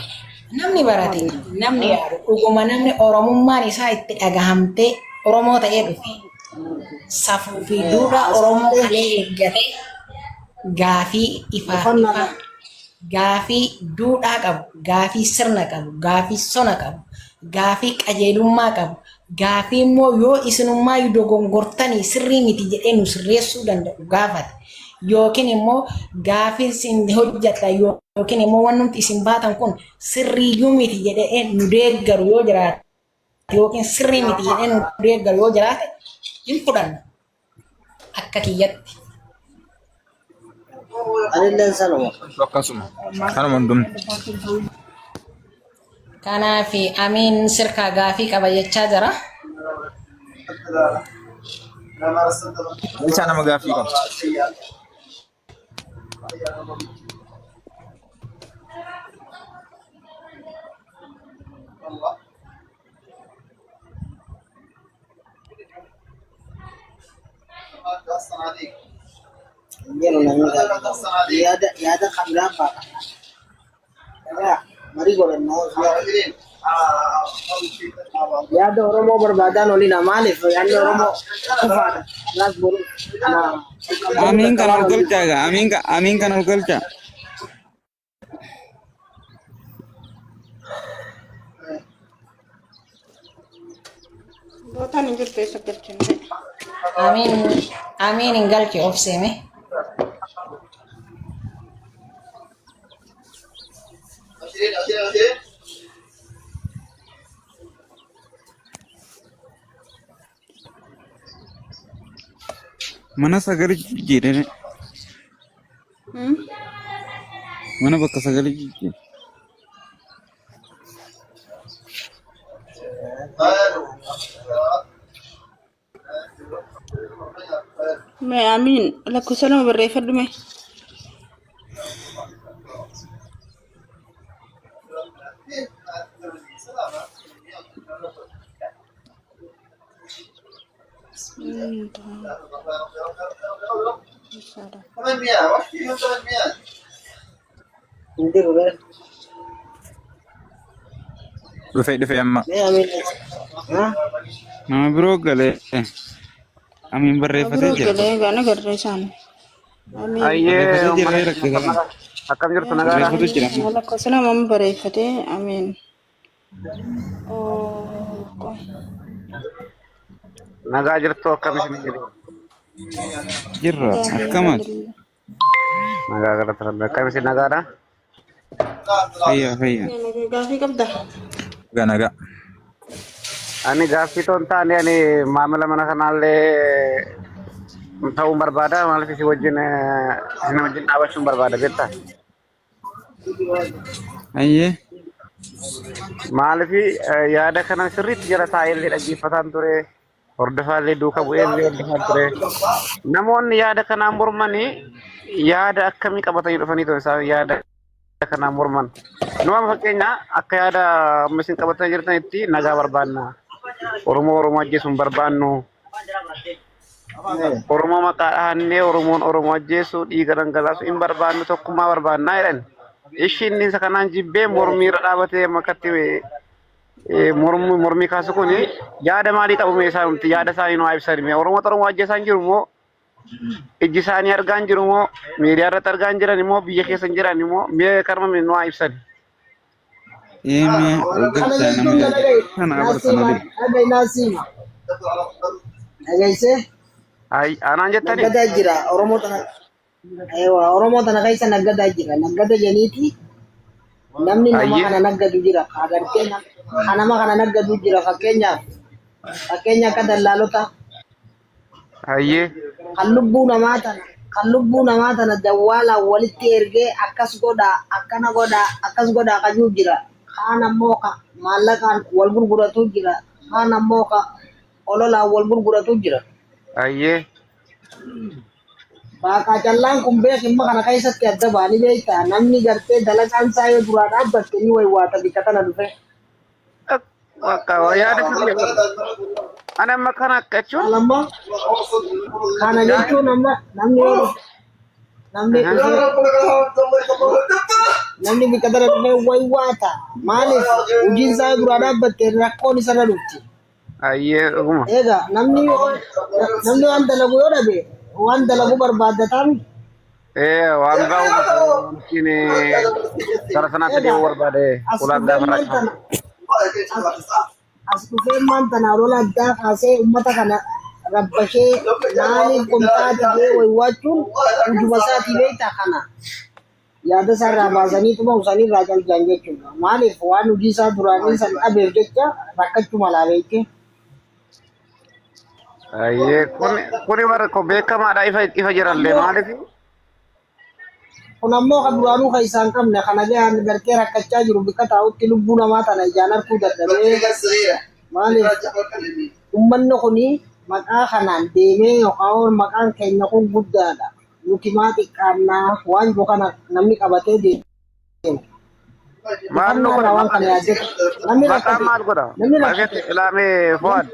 Namni barate, namni yaadu, dhuguma namni Oromummaan isaa itti dhagahamtee Oromoo ta'ee dhufe. Safuu fi duudhaa Oromoo kalee eeggatee gaafii ifaa ifaa, gaafii duudhaa qabu, gaafii sirna qabu, gaafii sona qabu, gaafii qajeelummaa qabu, gaafii immoo yoo isinummaa dogongortanii sirrii miti jedhee nu sirreessuu danda'u gaafate. Yookiin immoo gaafii isin hojjetan yookiin immoo wanti isin baatan kun sirriiyyuu miti jedhee nu deeggaru yoo jiraate yookiin sirrii miti jedhee nu deeggaru yoo jiraate hin fudhanna akka kiyyatti. Anillee sanuma. Akkasuma. Kanuma hundumti. Kanaaf amiin sirkaa gaafii qaba jechaa jira. Galchaa nama gaaffii qaba. Hin jiru namni gaaffii qabu. Yaada yaada kan biraan ba'a. Egaa marii godhannaa. Yaada Oromoo barbaadaan olina maaliif yaadni Oromoo kufaadha. Kanaaf boru kana Amiin kan ol galchaa egaa amiin kan amiin kan ol galchaa. Bootaan hin jirtu eessa galchine. Amiin amiin hin galche of seeme. Mana sagalee jijjiirre. Mana bakka sagalee jijjiirre. Mee amiin lakkoofsa lama barreeffadhu mee. Hin jiru bee. Dhufee dhufee amma. Mee amiin. Ha? Nama biroo galee. Amiin barreeffatee Biroo jira. galee gaana garree isaanii. Amiin. Ayyee Barreeffatee jira uummata rakkisa kana. akkam jirtu nagaadha? Barreeffatu jira. Lakkoofsa lama amma barreeffatee amiin. Oh, qoy. Nagaa jirtu akkam isin jedhu? Jirra akkamaati. Alhamdulillah. Nagaa galata rabbi akkam isin nagaadha? Fayyaa fayyaa. Gaafii qabda? Nagaa nagaa. Ani gaaffii toon taane ani maamila mana kanaallee ta'uun barbaada maaliif isin wajjin isin wajjin dhaabachuun barbaada beektaa? Ayyee. Maaliif yaada kana sirriitti jala taa'ee illee dhaggeeffataan ture hordofaa illee duuka bu'ee illee hordofaan ture. Namoonni yaada kanaan mormanii yaada akkamii qabatanii dhufanii ta'u isaan yaada kanaan morman. Nu amma fakkeenya akka yaada amma isin qabatanii jirtanitti nagaa barbaanna. Oromoo Oromoo ajjeesuu hin barbaannu. Oromoo maqaa dhahannee Oromoon Oromoo ajjeesuu dhiiga dhangalaasuu hin barbaannu tokkummaa barbaannaa jedhan. Ishii inni isa kanaan jibbee mormii irra dhaabatee amma akkatti mormii mormii kaasu kun yaada maalii qabu mee isaan nuti yaada isaanii nu haa ibsan mee Oromoo Oromoo ajjeesaa hin jiru moo ijji isaanii argaa hin jiru moo miidiyaa irratti argaa hin jiran immoo biyya keessa hin jiran immoo mee karma mee nu haa ibsan. Ee mee ol Kana galchaa nama jechuun yaada. dhaga'i. Kana abarta Naasima malee. dhaga'i naasima. Dhagaysee Ay anaan jettanii naggadaa jira Oromoo tana. Ewa Oromoo tana keessa naggadaa jira. Naggada jeniiti namni nama ayyee kana naggadu jira. Agartee ka nama kana naggadu jira fakkeenyaaf fakkeenya akka dallaalota ayyee kan lubbuu namaa tana kan lubbuu namaa tana jawwaalaan walitti ergee akkas godhaa akkana godhaa akkas godhaa kajuu jira. Kaan ammoo ka maallaqaan wal gurguratu jira. Kaan ammoo ka ololaan wal gurguratu jira. ayyee Baaqaa callaan kun beekimma kana keessatti adda ba'anii beektaa namni gartee dalagaan isaa yoo duraa dhaabbatte ni waywaata bikka tana dhufe. Bakka yaada sirrii ani amma kana akka jechuun Maal amma kana jechuun amma namni yoo dhufe namni dhufee namni bikka tana dhufee waywaata maaliif hojiin isaa yoo duraa dhaabbatte rakkoon isarra dhufti. ayyee dhuguma Egaa namni yoo namni waan dalagu yoo dhabe waan dalagu barbaaddataan ee waan biraa uummata gara sanaatti egaa deemuu barbaade as ulaa dhufeen gaafa maal rakkifama. tana as as dhufeen maal tana lola addaa kaasee uummata kana rabbashee maaliif qomxaa dibee waywaachuun hujuma isaatii beektaa kana yaada isaa irraa baasanii tuma usanii irraa caljan jechuudha. Maaliif waan hojii isaa duraanii san dhabeef jecha rakkachuu malaa beekte. Ayyee kuni kuni bara ko beekamaadha ifa ifa jirallee Ammoo maaliif kun ammoo kan duraanuu kan isaan qabne kana gahaan gartee rakkachaa jiru bikka taa'utti lubbuu namaa tana ijaan arguu dadhabee maaliif ummanni kuni maqaa kanaan deemee yookaan maqaan keenya kun guddaadha nuti maa xiqqaannaa waan jiru kana namni qabatee deema. maal nu Hifannaa godha irraa waan maqaan kana yaaddatu namni maqaan rakkate maal godha namni maqaan rakkate ilaamee fo'aad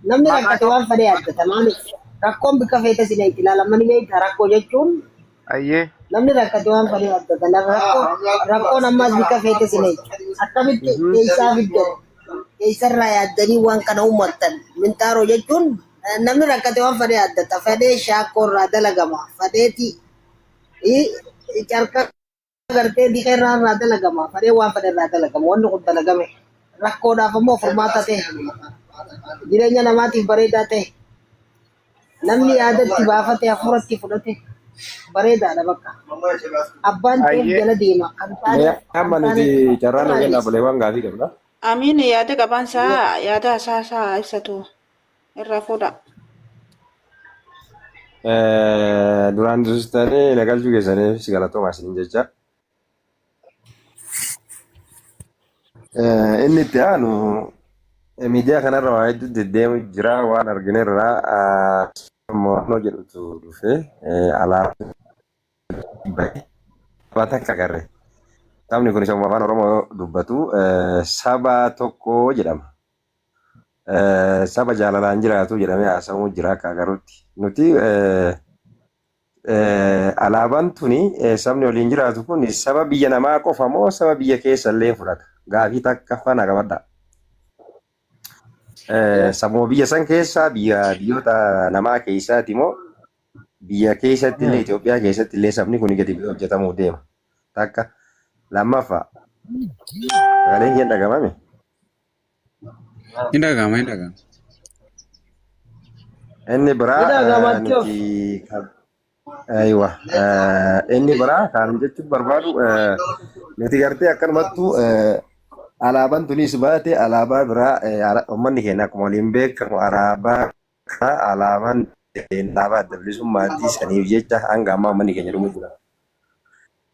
namni maqaa rakkate waan fedhe yaaddata maaliif rakkoon bikka feete si dhayti ilaalamani beektaa rakkoo jechuun ayyee namni rakkate waan fedhe yaaddata rakkoo rakkoon ammaas bikka feete si dhayti akkamitti eessaa fiddan eessarraa yaaddanii waan kana uummattan minxaaroo jechuun namni rakkate waan fedhe yaaddata fedhee shaakkoo irraa dalagama fedheeti carqa gartee diqa irraa irraa dalagama fedhee waan fedhe irraa dalagama wanni kun dalagame rakkoodhaaf ammoo furmaata ta'e. Jireenya namaatiif bareedaa ta'e namni yaadatti baafate hafuuratti fudhate bareedaadha bakka. Abbaan ta'eef Ayyee. jala deema. Kan taane Mee amma kan taane nuti carraa nu irraa kenna dhiisa. obboleewwan gaafii qabna. Amiin yaada qabaansaa yaada isaa isaa ibsatu irraa fuudha. Duraan dursitanii na galchuu keessaniif si galatoomaa isiniin jecha. Inni itti aanu miidiyaa kanarra waa hedduu deddeemu jira waan arginerra mo'annoo jedhutu dhufe alaabaa bahe saba takka agarre. Sabni kun sabuma afaan Oromoo dubbatu saba tokko jedhama. Saba jaalalaan jiraatu jedhamee haasa'amuu jira akka agarrutti. Nuti alaabaan tuni sabni waliin jiraatu kun saba biyya namaa qofa moo saba biyya keessa illee fudhata? Gaafii takka faana qabadha. Sabuma biyya san keessaa biyya biyyoota namaa keessaati moo biyya keessatti illee Itoophiyaa keessatti illee sabni kun gadi bu'ee hojjetamuuf deema. Takka lammaffaa sagaleen keenya dhagamame. Ni dhaga'ama, ni dhaga'ama. Inni Ni biraa dhaga'ama Achoof. nuti aywa inni biraa kan jechuun barbaadu nuti gartee akkanumattu alaabaan tunis baate alaabaa biraa uummanni keenya akkuma waliin beekamu alaabaa kana alaabaan alaabaa adda bilisummaatti saniif jecha hanga ammaa uummanni keenya dhumuu jira.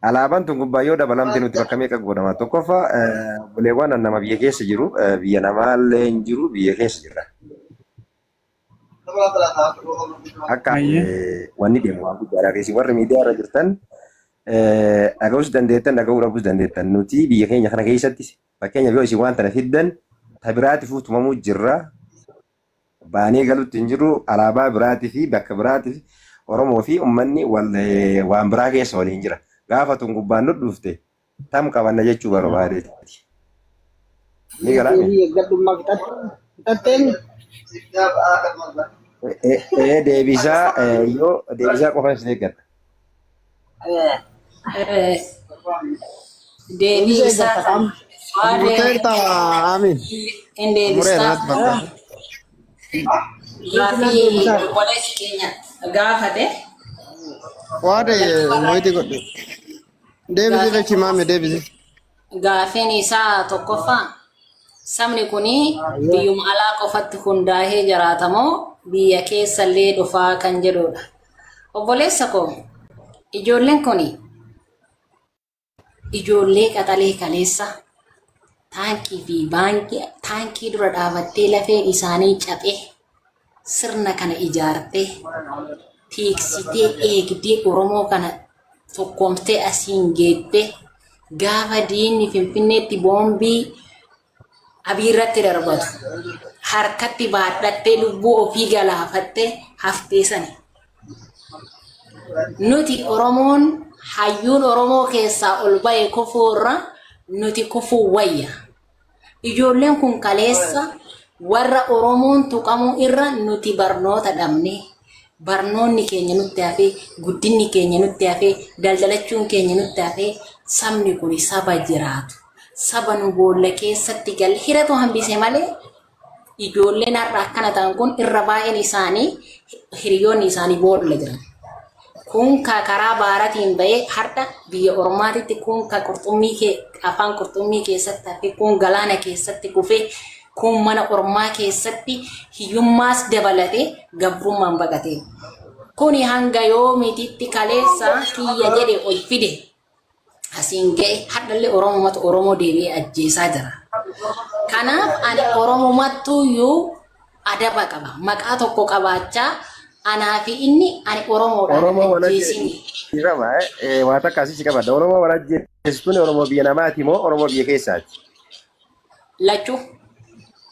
Alaabaan tun gubbaa yoo dabalamte nuti bakka meeqa godhama? Tokkoffaa obboleewwan nama biyya keessa jiru biyya namaallee hin jiru biyya keessa jira. Akka Ayyee. wanni deemu waan guddaadha. Keessi warri miidiyaa irra jirtan dhaga'uus dandeettan dhaga'uu dhabuus dandeettan. Nuti biyya keenya kana keessatti fakkeenyaaf yoo isin waan tana fiddan ta biraatiif tumamuu jirra. Baanee galutti hin jirru alaabaa biraatii fi bakka biraatiif Oromoo fi uummanni waan biraa keessa waliin jira. Gaafa tun gubbaan nu dhufte tam qabanna jechuu barbaadeeti. Ni galaame? Deebii eeggadhummaa fixatte. Fixatteen Deebisaa yoo deebisaa qofa isin eeggadha. Deebii deebisa isaa eeggatta qaama. waa'ee Murteerta Amiin. hin Mureera deebistaa natti fakkaata. gaafii Deebisaa. obboleessi keenya gaafate Waada jalqaba wayitii irratti godhe. Deebisi gaafii jechi maame deebisi. gaafiin isaa tokkoffaa sabni kun biyyuma alaa qofatti hundaa'ee jiraatamoo biyya keessa illee dhufaa kan jedhudha. Obboleessa koo ijoolleen kun ijoollee qaxalee kaleessa taankii fi baankii taankii dura dhaabattee lafeen isaanii caphee sirna kana ijaartee tiiksitee eegdee Oromoo kana tokkoomtee asiin geettee gaafa diinni Finfinneetti boombii Abiy irratti darbatu harkatti baadhattee lubbuu ofii galaafattee haftee sani. Nuti Oromoon hayyuun Oromoo keessaa ol ba'e kufuu irra nuti kufuu wayya. Ijoolleen kun kaleessa warra Oromoon tuqamuu irra nuti barnoota dhabne barnoonni keenya nutti hafee guddinni keenya nutti hafee daldalachuun keenya nutti hafee sabni kun saba jiraatu saba nu boolla keessatti galle hiratu hambise malee ijoolleen har'a akkana ta'an kun irra baay'een isaanii hiriyoonni isaanii boolla jiran. Kun ka karaa baaratiin ba'ee har'a biyya ormaatitti kun ka qurxummii kee afaan qurxummii keessatti hafe kun galaana keessatti kufee kun mana ormaa keessatti hiyyummaas dabalatee gabrummaan baqatee. Kuni hanga yoomiititti kaleessa kiyya jedhe ol fide asiin ga'e hadhallee Oromumatu Oromoo deebi'ee ajjeesaa jira. Kanaaf ani Oromomattuyyuu adaba qaba. Maqaa tokko qabaachaa anaa fi inni ani Oromoodhaan Oromoo wal ajjeesini. ajjeesifama. Waa takka asii si qabadha. Oromoo wal ajjeesisuun Oromoo biyya namaati moo Oromoo biyya keessaati? Lachuu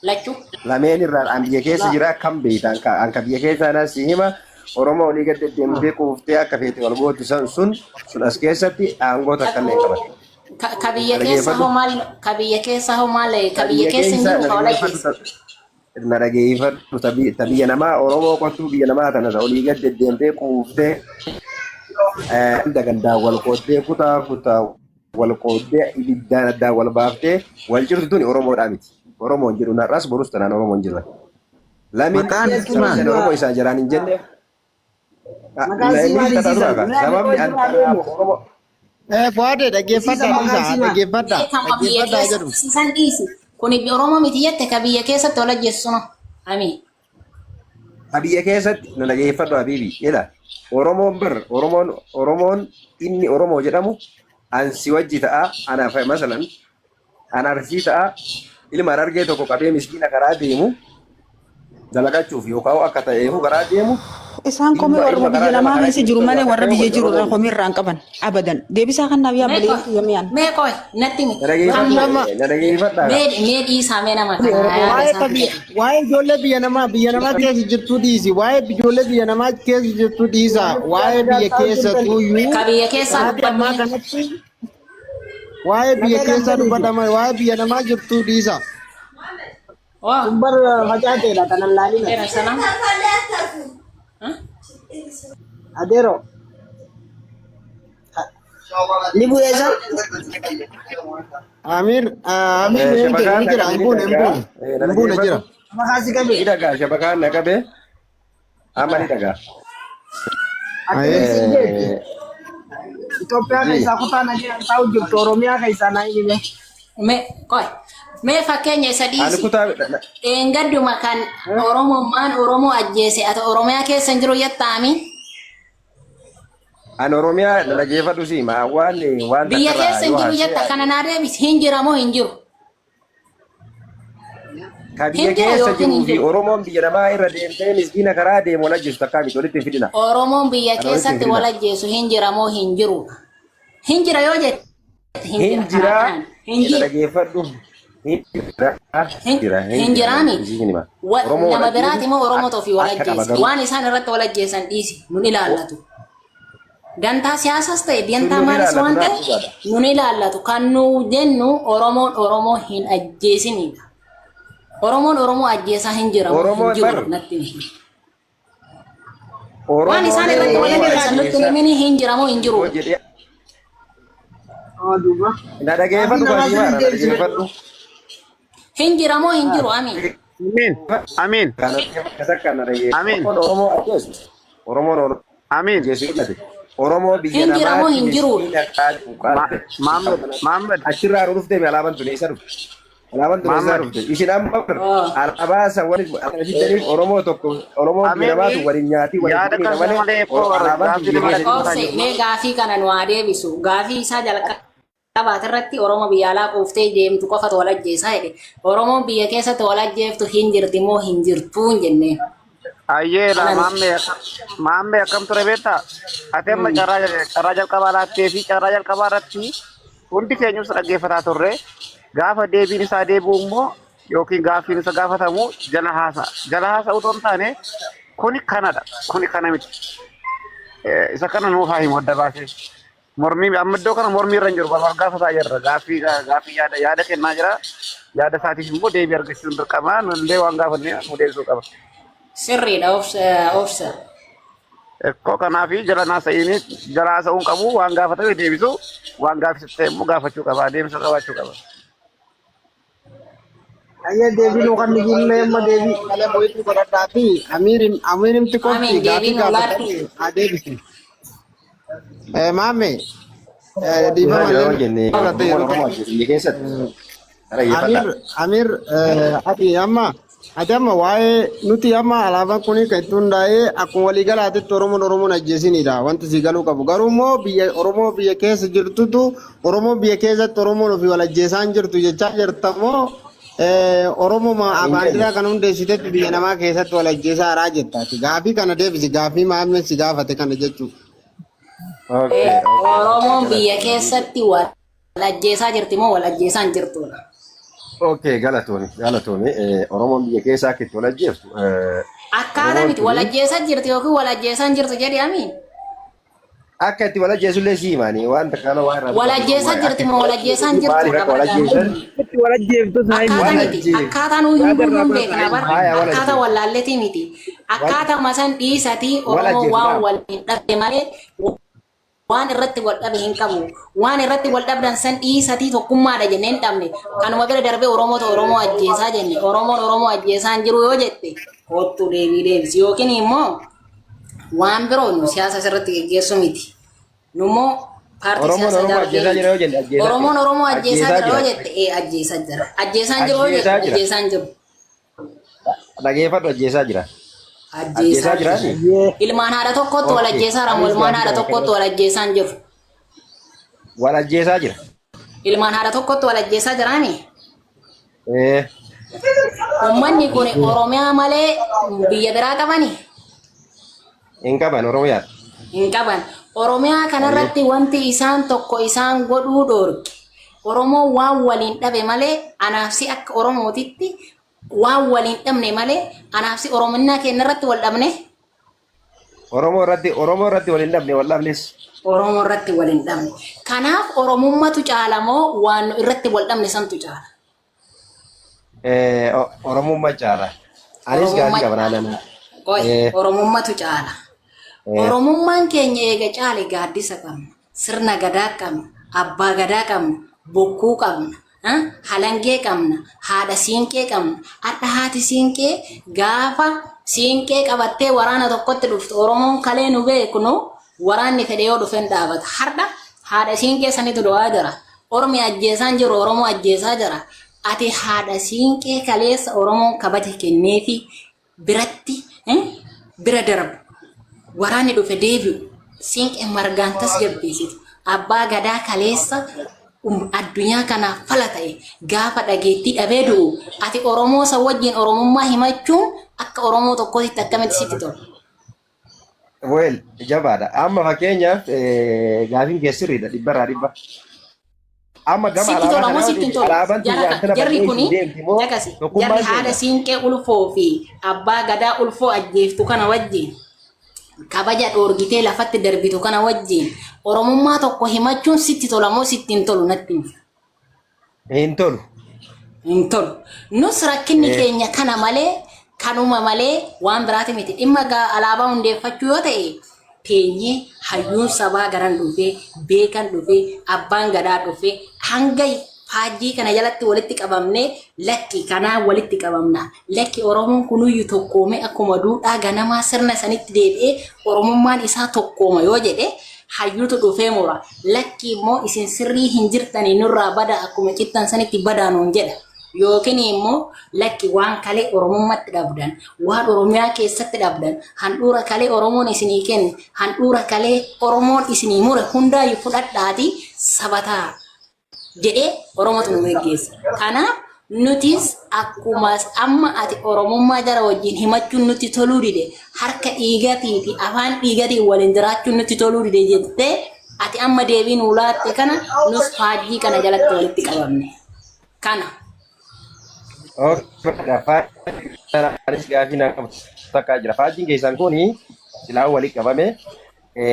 lachuu Lameen irraa an biyya keessa jira akkam beekta an ka biyya keessaa na si hima Oromoo olii gad deddeemtee quuftee akka feete wal gootu san sun sun as keessatti aangoo takka illee hin qaban. Ka biyya keessa Dhaggeeffadhu. hoo maal ka biyya keessa hoo maal ka Ka biyya biyya keessa hin keessa jiru na ka wal dhaggeeffadhu ajjeese. na dhaggeeffadhu ta biyya namaa Oromoo qottuu biyya namaa tana ta olii gad deddeemtee quuftee hunda gandaan wal qooddee kutaa kutaa wal qooddee ibiddaan addaan wal baaftee wal jirtu tuni Oromoodhaa miti. Oromoon jedhu narraas borus tanaan Oromoon jedhan. Lamiin Maqaan isii sababni maal? ani Oromoo isaa jaraan hin jenne Maqaan sii inni maal tataa isiisan? dura kaa. Mee Sababni xiqqoo ani sirraa kanaaf deemu. Oromoo Fuadee dhaggeeffadhaa Isiisan maqaan dhiisaa sii maal? dhaggeeffadhaa Kama biyya dhaggeeffadhaa keessa jedhu. san dhiisi. Kuni Oromoo miti jette ka biyya keessatti wal ajjeessu sunu. Amiin. Ka biyya keessatti na dhageeffadhu Habiibi. Ila Oromoon bar Oromoon Oromoon inni Oromoo jedhamu an si wajji ta'a anaaf masalan an Arsii ta'a ilma Harargee tokko qabee miskiina karaa deemu dalagachuuf yookaan akka ta'eefu karaa deemu Isaan komii ilma warra ilma biyya karaa nama namaa karaa keessa jiru deemu malee tokko warra akka biyya ta'e jiru irraa Oromoo komii irraa hin qaban abadan. Deebisaa kanaaf yaa Mee obboleeyyan qoy kiyya miyaan. mee qoy natti himi. na Kan dhageeffadhu Nama na dhageeffadhaa mee mee dhiisaa mee nama kuni kana Oromoo yaada waa'ee isaan qabi fudhate. waa'ee ijoollee biyya namaa keessa jirtu dhiisi waa'ee ijoollee biyya namaa keessa jirtu dhiisa waa'ee biyya keessattuyyuu Ka biyya keessaa sa'aatii ammaa dubbadhu. kanatti waa'ee biyya Nagee keessaa lamtaniiti. dubbadha malee waa'ee biyya namaa jirtu dhiisa. Oh, Kun bar facaateedha kanan laalina. era salam. Adeero. Ni bu'eessa. Amir Amir ni Shabakaan jira na hin qabe ni buune hin dhagaa. buune Na hin buune dhageeffadhu. jira. Maqaa si qabe. Ni dhagaa shabakaan na qabe amma ni dhagaa. Akkamiin siin jeetti? Eh, Itoophiyaa Ji. keessaa kutaa nagee taa'u jirtu Oromiyaa keessaa naa himi. Mee qoy. Mee fakkeenya isa Ani dhiisi. kutaa Dheengadduma kan Oromummaan Oromoo ajjeese ati Oromiyaa keessa hin jiru jettaami. Ani Oromiyaa na dhageeffadhu si ma waan waan Biyya takkarraa keessa hin yoo jiru haasee jetta kana naa deebisi hin jira moo hin jiru? ka biyya Hin jira keessa yookiin jiruu hin fi jiru. Oromoon biyya namaa irra deemtee miskiina karaa deemu wal ajjeesu takkaa miti walitti hin fidina. Oromoon biyya Kana walitti hin keessatti wal fidina. ajjeesu hin jira moo hin jiru? Hin jira yoo jette hin Hin jira karaa jira kanaan. Hin na jiru. dhageeffadhu. Hin jira Hin jira hin hin jira jiraami. isiin hima. Oromoo wal Nama ajjeesu biraati moo Oromoo ofii wal akka qaba ajjeese? garuu. Waan isaan irratti wal ajjeesan dhiisi nun ilaallatu. Dantaa siyaasas ta'e Sun dantaa nun maalis ilaallatu waan naaf ta'e dhugaadha. nun ilaallatu. Kan nu jennu Oromoon Oromoo hin ajjeesinidha. Oromoon Oromoo ajjeesaa hin jira moo hin Oromoo jiru bar natti himi. Waan Oromoon isaan irratti wal Oromoo ajjeesan nutti hin ajjeesa himini hin jira moo hin jiru. yoo jedhee Duuba. na Gaaffii dhageeffadhu namaa baasimaa sirrii na deebisime. dhageeffadhu. Hin jira moo hin jiru amiin. Amiin. Amiin. Kana takka na dhageeffadhu. Amiin. Oromoon Oromoo ajjeesu. Oromoon Oromoo Amiin. ajjeesu jedhate. Oromoo biyya Hin jira moo namaatti hin jiru. miskiina qaadhu qaadde. Maammed. Maammed. Achirraa dhufte alaabaan tun eessa dhufte? Alaabaan tun eessaa Maammed. dhufte? Isin amma bar alaabaa san waliin akkana fiddaniif Oromoo tokko Oromoo biyya Amiin. namaatu waliin nyaatii waliin Yaada fudhiidha kana malee malee koo alaabaan tun gaaffii biyya nama keessa dhaggeeffataa Obse jiru. mee gaafii kana nu haa deebisu. Gaafii isaa jalqabaati irratti Oromoo biyya alaa quuftee deemtu qofatu wal ajjeesaa jedhe. Oromoon biyya keessatti wal ajjeeftu hin jirti moo hin jirtu hin jenneen. Ayyee la Kana miti. maammee maammee akkam ture beektaa? Ati amma carraa carraa jalqabaa laattee fi carraa jalqabaa irratti hundi keenyus dhaggeeffataa turre. Gaafa deebiin isaa deebi'u immoo yookiin gaaffiin isa gaafatamu jala haasa'a. Jala haasa'u otoo hin taane kuni kanadha kuni kana miti. Isa kana nuuf haa himu adda baasee. Mormii amma iddoo kana mormii irra hin jiru barbaad gaafataa jirra. Gaaffii gaaffii yaada yaada kennaa jira. Yaada isaatiif immoo deebii argachuun dirqama. Nullee waan gaafanne nu deebisuu qaba. Sirriidha obsa obsa. Ekkoo kanaaf jala naasa'ini jala haasa'uun qabu waan gaafatame deebisu waan gaaffii ta'e immoo gaafachuu qaba adeemsa qabaachuu qaba. Ayya deebii nuu kan nuti amma deebii. Malee mo'ituu godhadhaa fi amiirin amiirimti qofti Amiin gaaffii deebii nuu laadhu. gaafatame haa deebisu. Maamme Isaa dhiifama jira yoo illee jenne irratti Oromoon yeroo Oromoo tokko. ajjeesu biyya keessatti. Dhaggeeffadhaa. Amir Amir ati amma ati amma waa'ee nuti amma alaabaan kun kan itti hundaa'ee akkuma waliigalaatitti Oromoon Oromoon ajjeesinidha wanti si galuu qabu. Garuu immoo biyya Oromoo biyya keessa jirtutu Oromoo biyya keessatti Oromoon ofii wal ajjeesaan jirtu jechaa jirta moo Oromoo Hin jenne. baandiraa kan hundeessitetti biyya namaa keessatti wal ajjeesaa haaraa jirta. Ati gaafii kana deebisi gaafii maammeen si gaafate kana jechuudha. Okay, okay. Oromoon biyya Galatoomi. keessatti wal ajjeesaa jirti moo wal ajjeesaa hin jirtudha? Okay, galatoomi, galatoomi. Oromoon biyya keessaa akka itti wal ajjeeftu. Akkaataa Oromoon miti wal tuni ajjeesaa jirti yookiin wal ajjeesaa hin jirtu jedhi amiin. akka itti wal ajjeesullee si himaani waan takka waan irraa Wal dubbatu ajjeesaa waan akka jirti itti moo wal wal ajjeesaa hin ajjeesuu jirtudha maaliif akka wal bara ajjeesan Itti wal ajjeeftu Akkaataa saayinii. wal miti. ajjeeftu. Akkaataa nuyi Yaada hunduu irraa hin baasa beekna saayinii. bara. Haya wal Akkaataa ajjeeftu. wallaalletii miti. Wal Akkaataa masan dhiisatii wal Oromoo ajjeeftu waan naam. wal hin dhabde malee Waan irratti wal dhabe hin qabu. Waan irratti wal dhabdan san dhiisatii tokkummaadha jennee hin dhabne. Kanuma bira darbee Oromoota Oromoo ajjeesaa jenne. Oromoon Oromoo ajjeesaa hin jiru yoo jette kottu deebii deebisi. Yookiin immoo waan biroo nu siyaasa asirratti geggeessu miti. Nu immoo paartii Oromoon siyaasaa Oromoo ijaaruu ajjeesaa jira yoo jenne ajjeesaa jira. Oromoon Oromoo ajjeesaa Ajjeesaa jira yoo jira. jette ee ajjeesaa jira. Ajjeesaa hin jiru yoo jette Ajjeesaa jira. ajjeesaa hin jiru. Dhageeffadhu ajjeesaa jira. Ajjeesaa Ajjeesaa jira. jiraani? Ilmaan haadha tokkotti wal Okay. ajjeesaa ramu Anis ilmaan gaafii haadha qaba tokkotti wal ajjeesaa hin jiru. Wal ajjeesaa jira. Ilmaan haadha tokkotti wal ajjeesaa jiraami. Eh. Uummanni kun Oromiyaa malee biyya biraa qabani Hin qaban Oromiyaadha. hin qaban. Oromiyaa kanarratti wanti isaan tokko isaan godhuu dhoorge. Oromoon waan waliin dhabe malee anaaf si akka Oromootitti waan waliin dhabne malee anaaf si Orominnaa keenya irratti wal dhabne. Oromoo irratti Oromoo irratti wal hin dhabne wal dhabnes. Oromoo irratti wal hin dhabne. Kanaaf Oromummatu caala moo waan nu irratti wal dhabne santu caala? Eh, Oromummaa caala. Anis Oromummaa gaafii qaba naannoo. Qoy, Eh, Oromummatu caala. eh, Oromummaan keenya eega caale gaaddisa qabna, sirna gadaa qabna, abbaa gadaa qabna, bokkuu qabna, halangee qabna, haadha siinqee qabna. Har'a haati siinqee gaafa siinqee qabattee waraana tokkotti dhuftu Oromoon kalee nu beeknu waraanni fedhe yoo dhufe hin dhaabata. Har'a haadha siinqee sanitu du'aa jira. Ormi ajjeesaan jiru Oromoo ajjeesaa jira. Ati haadha siinqee kaleessa Oromoon kabaja kenneefi biratti bira darbu waraanni dhufe deebi'u siinqee margaan tasgabbeessitu abbaa gadaa kaleessa addunyaa kanaaf fala ta'e gaafa dhageettii dhabee du'u ati Oromoo san wajjin Oromummaa himachuun akka Oromoo tokkootitti akkamitti sitti tola? Well, jabaadha. Amma fakkeenyaaf gaafiin kee sirriidha dhibbarraa dhibba. Amma gama Sitti alaabaa tola moo kanaa sitti hin tolu? alaabaan tun Jara yaantana jarri bal'ee kuni hin deemti moo jakasi jarri tokkummaan haadha keenya? siinqee ulfoo fi abbaa gadaa ulfoo ajjeeftu kana wajjin kabaja dhoorgitee lafatti darbitu kana wajjin Oromummaa tokko himachuun sitti tola moo sitti hin tolu natti himi. Hin tolu. Hin tolu. Nus rakkinni keenya kana malee kanuma malee waan biraati miti. Dhimma alaabaa hundeeffachuu yoo ta'e teenyee hayyuun sabaa garan dhufee, beekan dhufee, abbaan gadaa dhufee hanga faajjii kana jalatti walitti qabamnee lakki kanaa walitti qabamna. Lakki Oromoon kunuyyu tokkoomee akkuma duudhaa ganamaa sirna sanitti deebi'ee Oromummaan isaa tokkooma yoo jedhe hayyuutu dhufee mura. Lakki immoo isin sirrii hin jirtanii nurraa badaa akkuma cittan sanitti badaa nuun jedha. Yookiin immoo lakki waan kalee Oromummatti dhabdan, waan Oromiyaa keessatti dhabdan, handhuura kalee Oromoon isinii kenne, handhuura kalee Oromoon isinii mure hundaayyuu fudhadhaatii sabataa jedhee Oromootu nu geggeessa. Kanaaf nutis akkuma amma ati Oromummaa jara wajjin himachuun nutti toluu dide harka dhiigatii fi afaan dhiigatiin waliin jiraachuun nutti toluu dide jettee ati amma deebii nuu laatte kana nus faajjii kana jalatti walitti qabamne. Kana. Anis gaafii naa qabu takka jira. Faajjiin keessan kun silaa walii qabame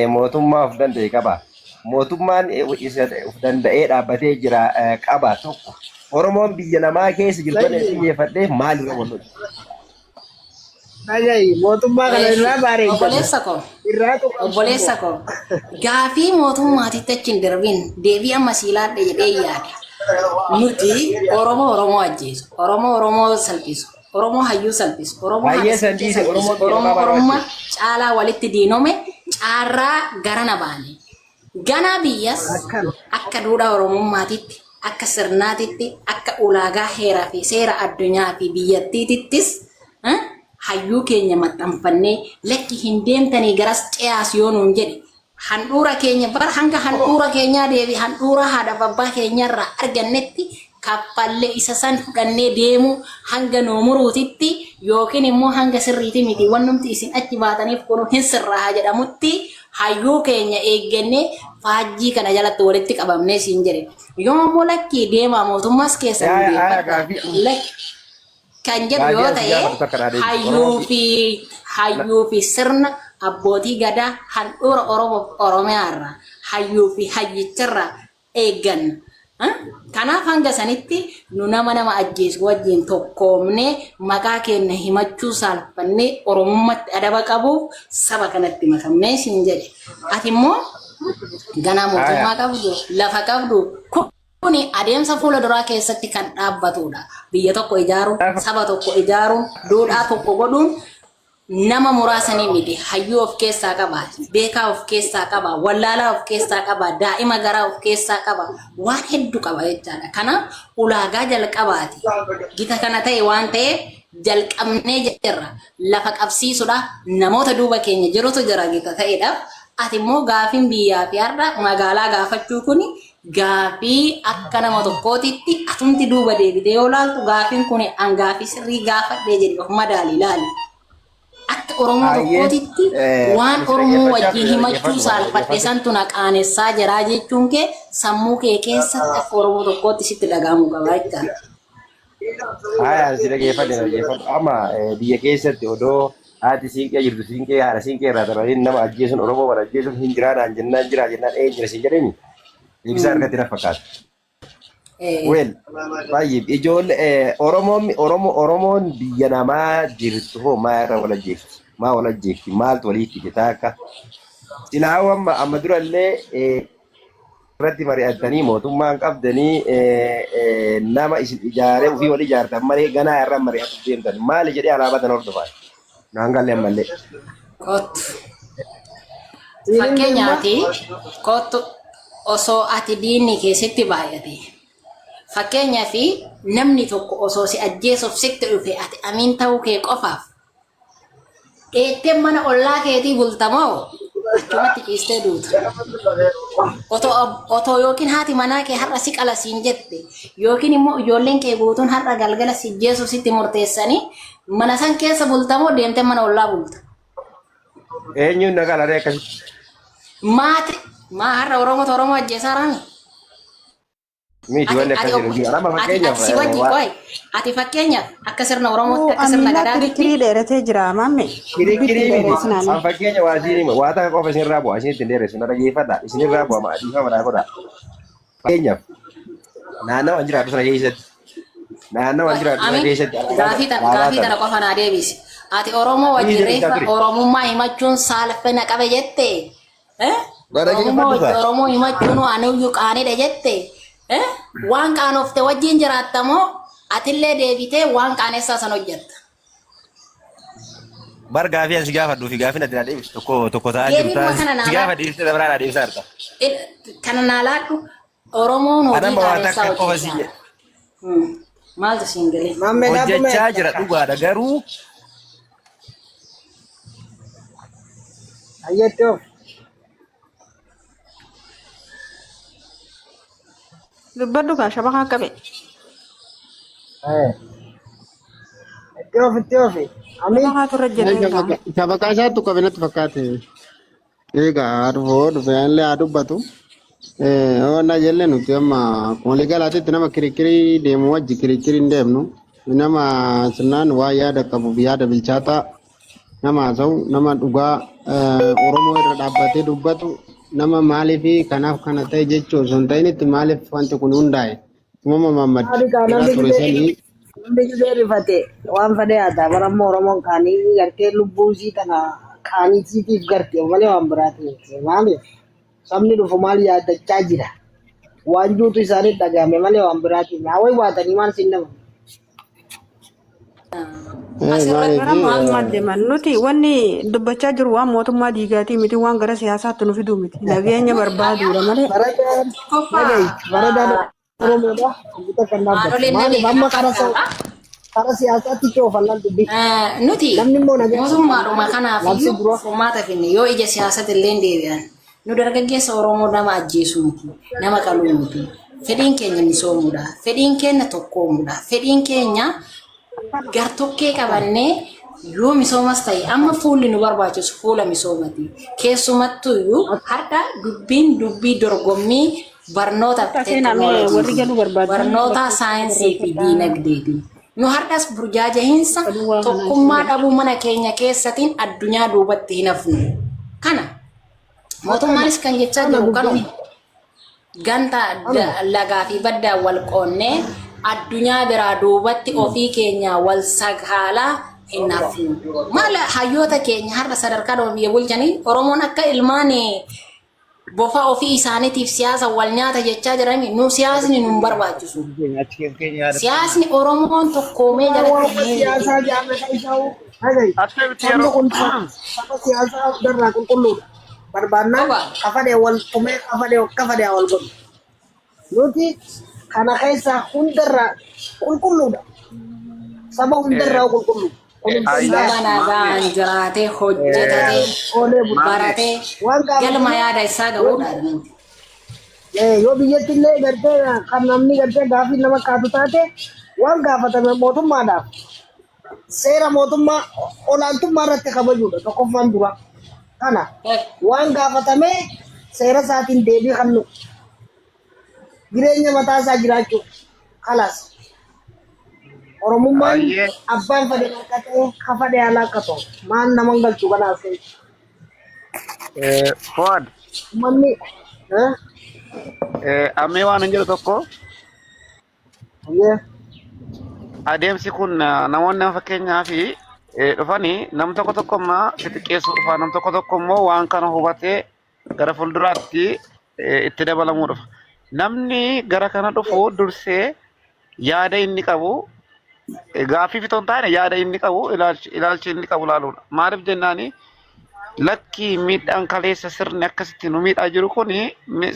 mootummaa of danda'e qaba. Mootummaan isa of danda'ee dhaabbatee jira qaba tokko. Oromoon biyya namaa keessa jirtu kana xiyyeeffadhee maalirra wal lolu? Dhaga'i mootummaa kana irraa bareechanna. Obboleessa koo. Irraa tuqamsa Obboleessa koo. Gaafii mootummaatitti achi hin darbin deebii amma sii laadhe jedhee yaada. Nuti Oromoo Oromoo ajjeesu, Oromoo Oromoo salphisu, Oromoo hayyuu salphisu, Oromoo haadha Baay'ee san siinqee dhiise salphisu, Oromoon biyya Oromoo namaa baay'ee Oromummaa caalaa walitti diinome caarraa garana baane. Ganaa biyyas akka duudhaa Oromummaatitti, akka sirnaatitti, akka ulaagaa heeraa fi seera addunyaa fi biyyattiitittis hayyuu keenya maxxanfannee lakki hin deemtanii garas ce'aas yoo nuun jedhe handhuura keenya bara hanga handhuura keenyaa deebi handhuura haadhaaf abbaa keenyarraa argannetti kaffallee isa san fudhannee deemuu hanga nuu muruutitti yookiin immoo hanga sirriiti miti wannumti isin achi baataniif kun hin sirraaha jedhamutti hayyuu keenya eeggannee faajjii kana jalatti walitti qabamnee siin jedhe. Yoo ammoo lakkii deemaa mootummaas keessa nu Aya aya deeffadha. gaafii Lakki kan jedhu gaafii yoo ani si ta'e gaafadhu takka naa deebisi. hayyuu Oromoo fi hayyuu fi sirna abbootii gadaa handhuura Oromoof Oromiyaa irraa hayyuu fi hayyicharraa eegganna. Kanaaf hanga sanitti nu nama nama ajjeesu wajjin tokkoomnee maqaa keenya himachuu saalfannee Oromummatti adaba qabuuf saba kanatti makamnee siin jedhe. Ati immoo Ganaa mootummaa Haya. qabdu, lafa qabdu. Kuni adeemsa fuula duraa keessatti kan dhaabbatudha. Biyya tokko ijaaruun, saba tokko ijaaruun, duudhaa tokko godhuun nama muraasanii miti. Hayyuu of keessaa qaba, beekaa of keessaa qaba, wallaalaa of keessaa qaba, daa'ima garaa of keessaa qaba, waan hedduu qaba jechaadha. Kanaaf ulaagaa jalqabaati. Gita kana ta'e waan ta'eef jalqabnee jirra. Lafa qabsiisuudha. Namoota duuba keenya jirutu jira gita ta'edhaaf. Ati immoo gaafiin biyyaa fi har'a magaalaa gaafachuu kuni gaafii akka nama tokkootitti atumti duuba deebitee yoo laaltu gaafiin kun an gaafii sirrii gaafadhee jedhi of madaali ilaali. Akka Oromoo Hayyee tokkootitti waan ani si Oromoo dhaggeeffachaa wajjin ture himachuu dhaggeeffadhu saalfadhe dhaggeeffadhu. santu na qaanessaa jiraa jechuun kee sammuu kee keessatti akka Oromoo tokkootti sitti dhaga'amuu qaba jechaadha. Haya ani si dhaggeeffadhe dhaggeeffadhu. Amma biyya keessatti odoo haati siinqee jirtu siinqee haadha siinqee irraa taranii nama ajjeesuun Oromoo bara ajjeesuun hin jiraa naan jennaan jiraa jennaan ee jira siin jedheni deebisaa argatti na fakkaata. Well, baay'ee ijoollee Oromoon Oromoo Oromoon biyya namaa jirtu hoo maa irra wal ajjeefti? Maa wal ajjeefti? Maaltu walii fide taakka? Silaa amma amma durallee irratti mari'attanii mootummaan qabdanii nama isin ijaaree ofii wal ijaartan malee ganaa irra mari'atuuf deemtan maali jedhee alaabaa tan hordofaa. Naan galle ammallee. Kottu. Fakkeenyaati kottu osoo ati diinni keessatti baay'ate. Fakkeenyaaf namni tokko osoo si ajjeesuuf sitti dhufe ati amiin ta'uu kee qofaaf dheettee mana ollaa keetii bulta moo achumatti ciistee duuta. Otoo yookiin haati manaa kee har'a si qala siin jette yookiin immoo ijoolleen kee guutuun har'a galgala si jeesuuf sitti murteessanii mana san keessa bulta moo deemtee mana ollaa bulta. Eenyuun na qalaree akkasitti? Maati maa har'a Oromotu Oromoo ajjeesaa raami? Miti Ati wanni ati akkas jedhu hin jiru. Amma ati fakkeenyaaf ati si wajji qoy ati fakkeenyaaf akka sirna Oromootti akka sirna Amina Gadaatitti kirkirii dheeratee jira maamme. Dubbitti kirikkirii miti. dheeressinaan. An fakkeenya waa isin hima. Waa takka qofa isinirraa bu'a. Isinitti hin dheeressu. Na dhaggeeffadha. Isinirraa bu'a. Maa dhiifama naa godha. Fakkeenyaaf naannawa an jiraadhu sana keessatti naannawa an Qoy jiraadhu sana Amin keessatti alaabaa gaafii tan alaabaa gaafii tana. tana qofa naa deebisi. Ati Oromoo wajjin Dhiisi dubbisaa reeffa ture. Oromummaa himachuun saalfina qabe jette. Eh? Waa Oromummaa dhaggeeffadhu wajjin kaa. Oromoo himachuun anuyyuu qaanidha jette. Eh? Waan qaanofte wajjin jiraatta moo atillee deebitee waan qaanessaa san hojjetta? Bar gaafii ani si gaafadhuu fi gaafiin ati naa deebistu tokko tokko ta'aa jiru Deebiin ta'a. kana naa Si gaafa laadhu. deebistee dabaraa naa deebisaa jirta. Kana naa laadhu. Oromoon Ani hojii amma waa qaanessaa takka qofa si hojjechaa. jedha. Maaltu siin galee? Maammee dhaabuu mee Hojjechaa jira dhugaadha garuu Hayyetti of. Dubbadhu kaa shabakaa qabe. Itti of itti ofi. Amiin. Shabakaa turre jedhee kaa. Shabakaa isaatu qabe natti fakkaate. Egaa dhufoo dhufe illee haa dubbatu. Waan jelle nuti amma akkuma waliigalaatitti nama kirikkirii deemu wajji kirikkirii hin deemnu. Nama sirnaan waa yaada qabu yaada bilchaataa nama haasa'u nama dhugaa Oromoo irra dhaabbatee dubbatu nama maaliif kanaaf kana ta'e jechuu osoo hin ta'initti maaliif wanti kun hundaa'e. Uumama Mahammad Maali kaa jedhaa namni ture gizee sanii namni gizee rifate waan fedhe haa ta'a. Bara ammoo Oromoon kaanii gartee lubbuu isii tana qaanii isiitiif garte malee waan biraatii miti. Maaliif sabni dhufu maal yaaddachaa jira? Waan juutu isaanii dhagahame malee waan biraatii miti. Hawai waatanii maal siin nama? Maaliif Gara mootummaa deeman nuti wanni dubbachaa jiru waan mootummaa diigaatii miti waan gara siyaasaatti nu fiduu miti nageenya barbaaduudha malee. Baradaan Tokkoffaa dhagahi baradaan Oromoodha. Hojii takka hin dhaabbatu. haadholeen na Maaliif beekan amma kara fakkaata. kara siyaasaatti coofallaan dubbii. Nuti Namni immoo nagaa mootummaadhuma kanaaf labsi iyyuu dura furmaata finne yoo ija siyaasatti illee deebi'an nu dargaggeessa Oromoo nama ajjeesuu miti nama qaluu miti fedhiin keenya misoomuudha fedhiin keenya tokkoomuudha fedhiin keenya gartokkee qabannee yoo misoomas ta'e amma fuulli nu barbaachisu fuula misoomati. Keessumattuu iyyuu har'a dubbiin dubbii dorgommii barnoota Akka seenaa mee warri teekinooloojiiti. galuu barbaadan Barnoota lakkoofsa saayinsii fi barreeffadhaa. diinagdeeti. Nu har'as burjaajahiinsa Oduu waa kanaa tokkummaa isin dhabuu mana keenya keessatiin addunyaa duubatti hin hafnu. Kana mootummaanis kan jechaa kana jiru dubbiin kanuma. Ganta kanuma. lagaa fi baddaan wal qoonnee addunyaa biraa duubatti ofii keenya wal sagaalaa hin hafnu. Maal hayyoota keenya har'a sadarkaa dhuma biyya bulchanii Oromoon akka ilmaan Bofa ofii isaaniitiif siyaasa wal nyaata jechaa jirani nu siyaasni nu hin barbaachisu. Siyaasni Oromoon tokkoomee jalatti Waan hin siyaasaa jaame isaa dhagahi. Akkamitti Sabni yeroo kun saba siyaasaa hundarraa qulqulluudha. Barbaannaan kafadhe wal tumee kafadhe kafadhe wal godhu. Nuti kana keessaa hundarraa qulqulluudha. Saba hundarraa qulqulluu. Kun hin Saba danda'amu. nagaan jiraatee hojjetatee Oolee bula. baratee Waan galma gaafatame yaada isaa yoo ga'uudha. yoo biyyatti illee gartee kan namni gartee gaafii nama kaatu taate waan gaafatame mootummaadhaaf seera mootummaa olaantummaa irratti kabajuudha tokkoffaan dura. Kana waan gaafatame seera isaatiin deebii kennu jireenya mataa isaa jiraachuu kalaas. Oromummaan Ayyee. abbaan fedhe harka ta'e kafadhe alaa akka ta'u maal naman galchu kanaaf ta'e. Fuad, Uummanni ammee waan hin jedhu tokko ayyee adeemsi kun namoonni amma fakkeenyaaf dhufanii nam tokko tokko immoo si xiqqeessuu dhufa nam tokko tokko immoo waan kana hubatee gara fuulduraatti itti dabalamuu dhufa. Namni gara kana dhufu dursee yaada inni qabu gaaffii fi hin taane yaada inni qabu ilaalchi inni qabu ilaaluudha. Maaliif jennaani lakki miidhaan kaleessa sirni akkasitti nu miidhaa jiru kuni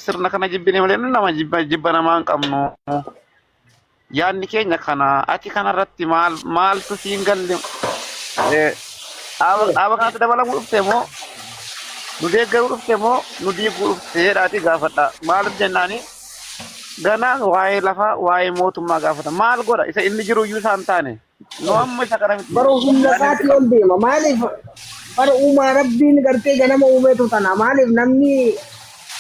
sirna kana jibbine malee nu nama jibba jibba namaa hin qabnu. Yaadni keenya kana ati kanarratti maal maaltu siin galle dhaaba kanatti dabalamuu dhufte moo nu deeggaruu dhufte moo nu diiguu dhufte jedhaati gaafadha. Maaliif jennaani ganaa waa'ee lafaa waa'ee mootummaa gaafata. Maal godha isa inni jiru iyyuu isaan taane nu amma isa kana miti. Bara humna Yaadni nuti isaatii qabnu. ol deema. Maaliif bara uumaa rabbiin gartee ganama uumeetu tana. Maaliif namni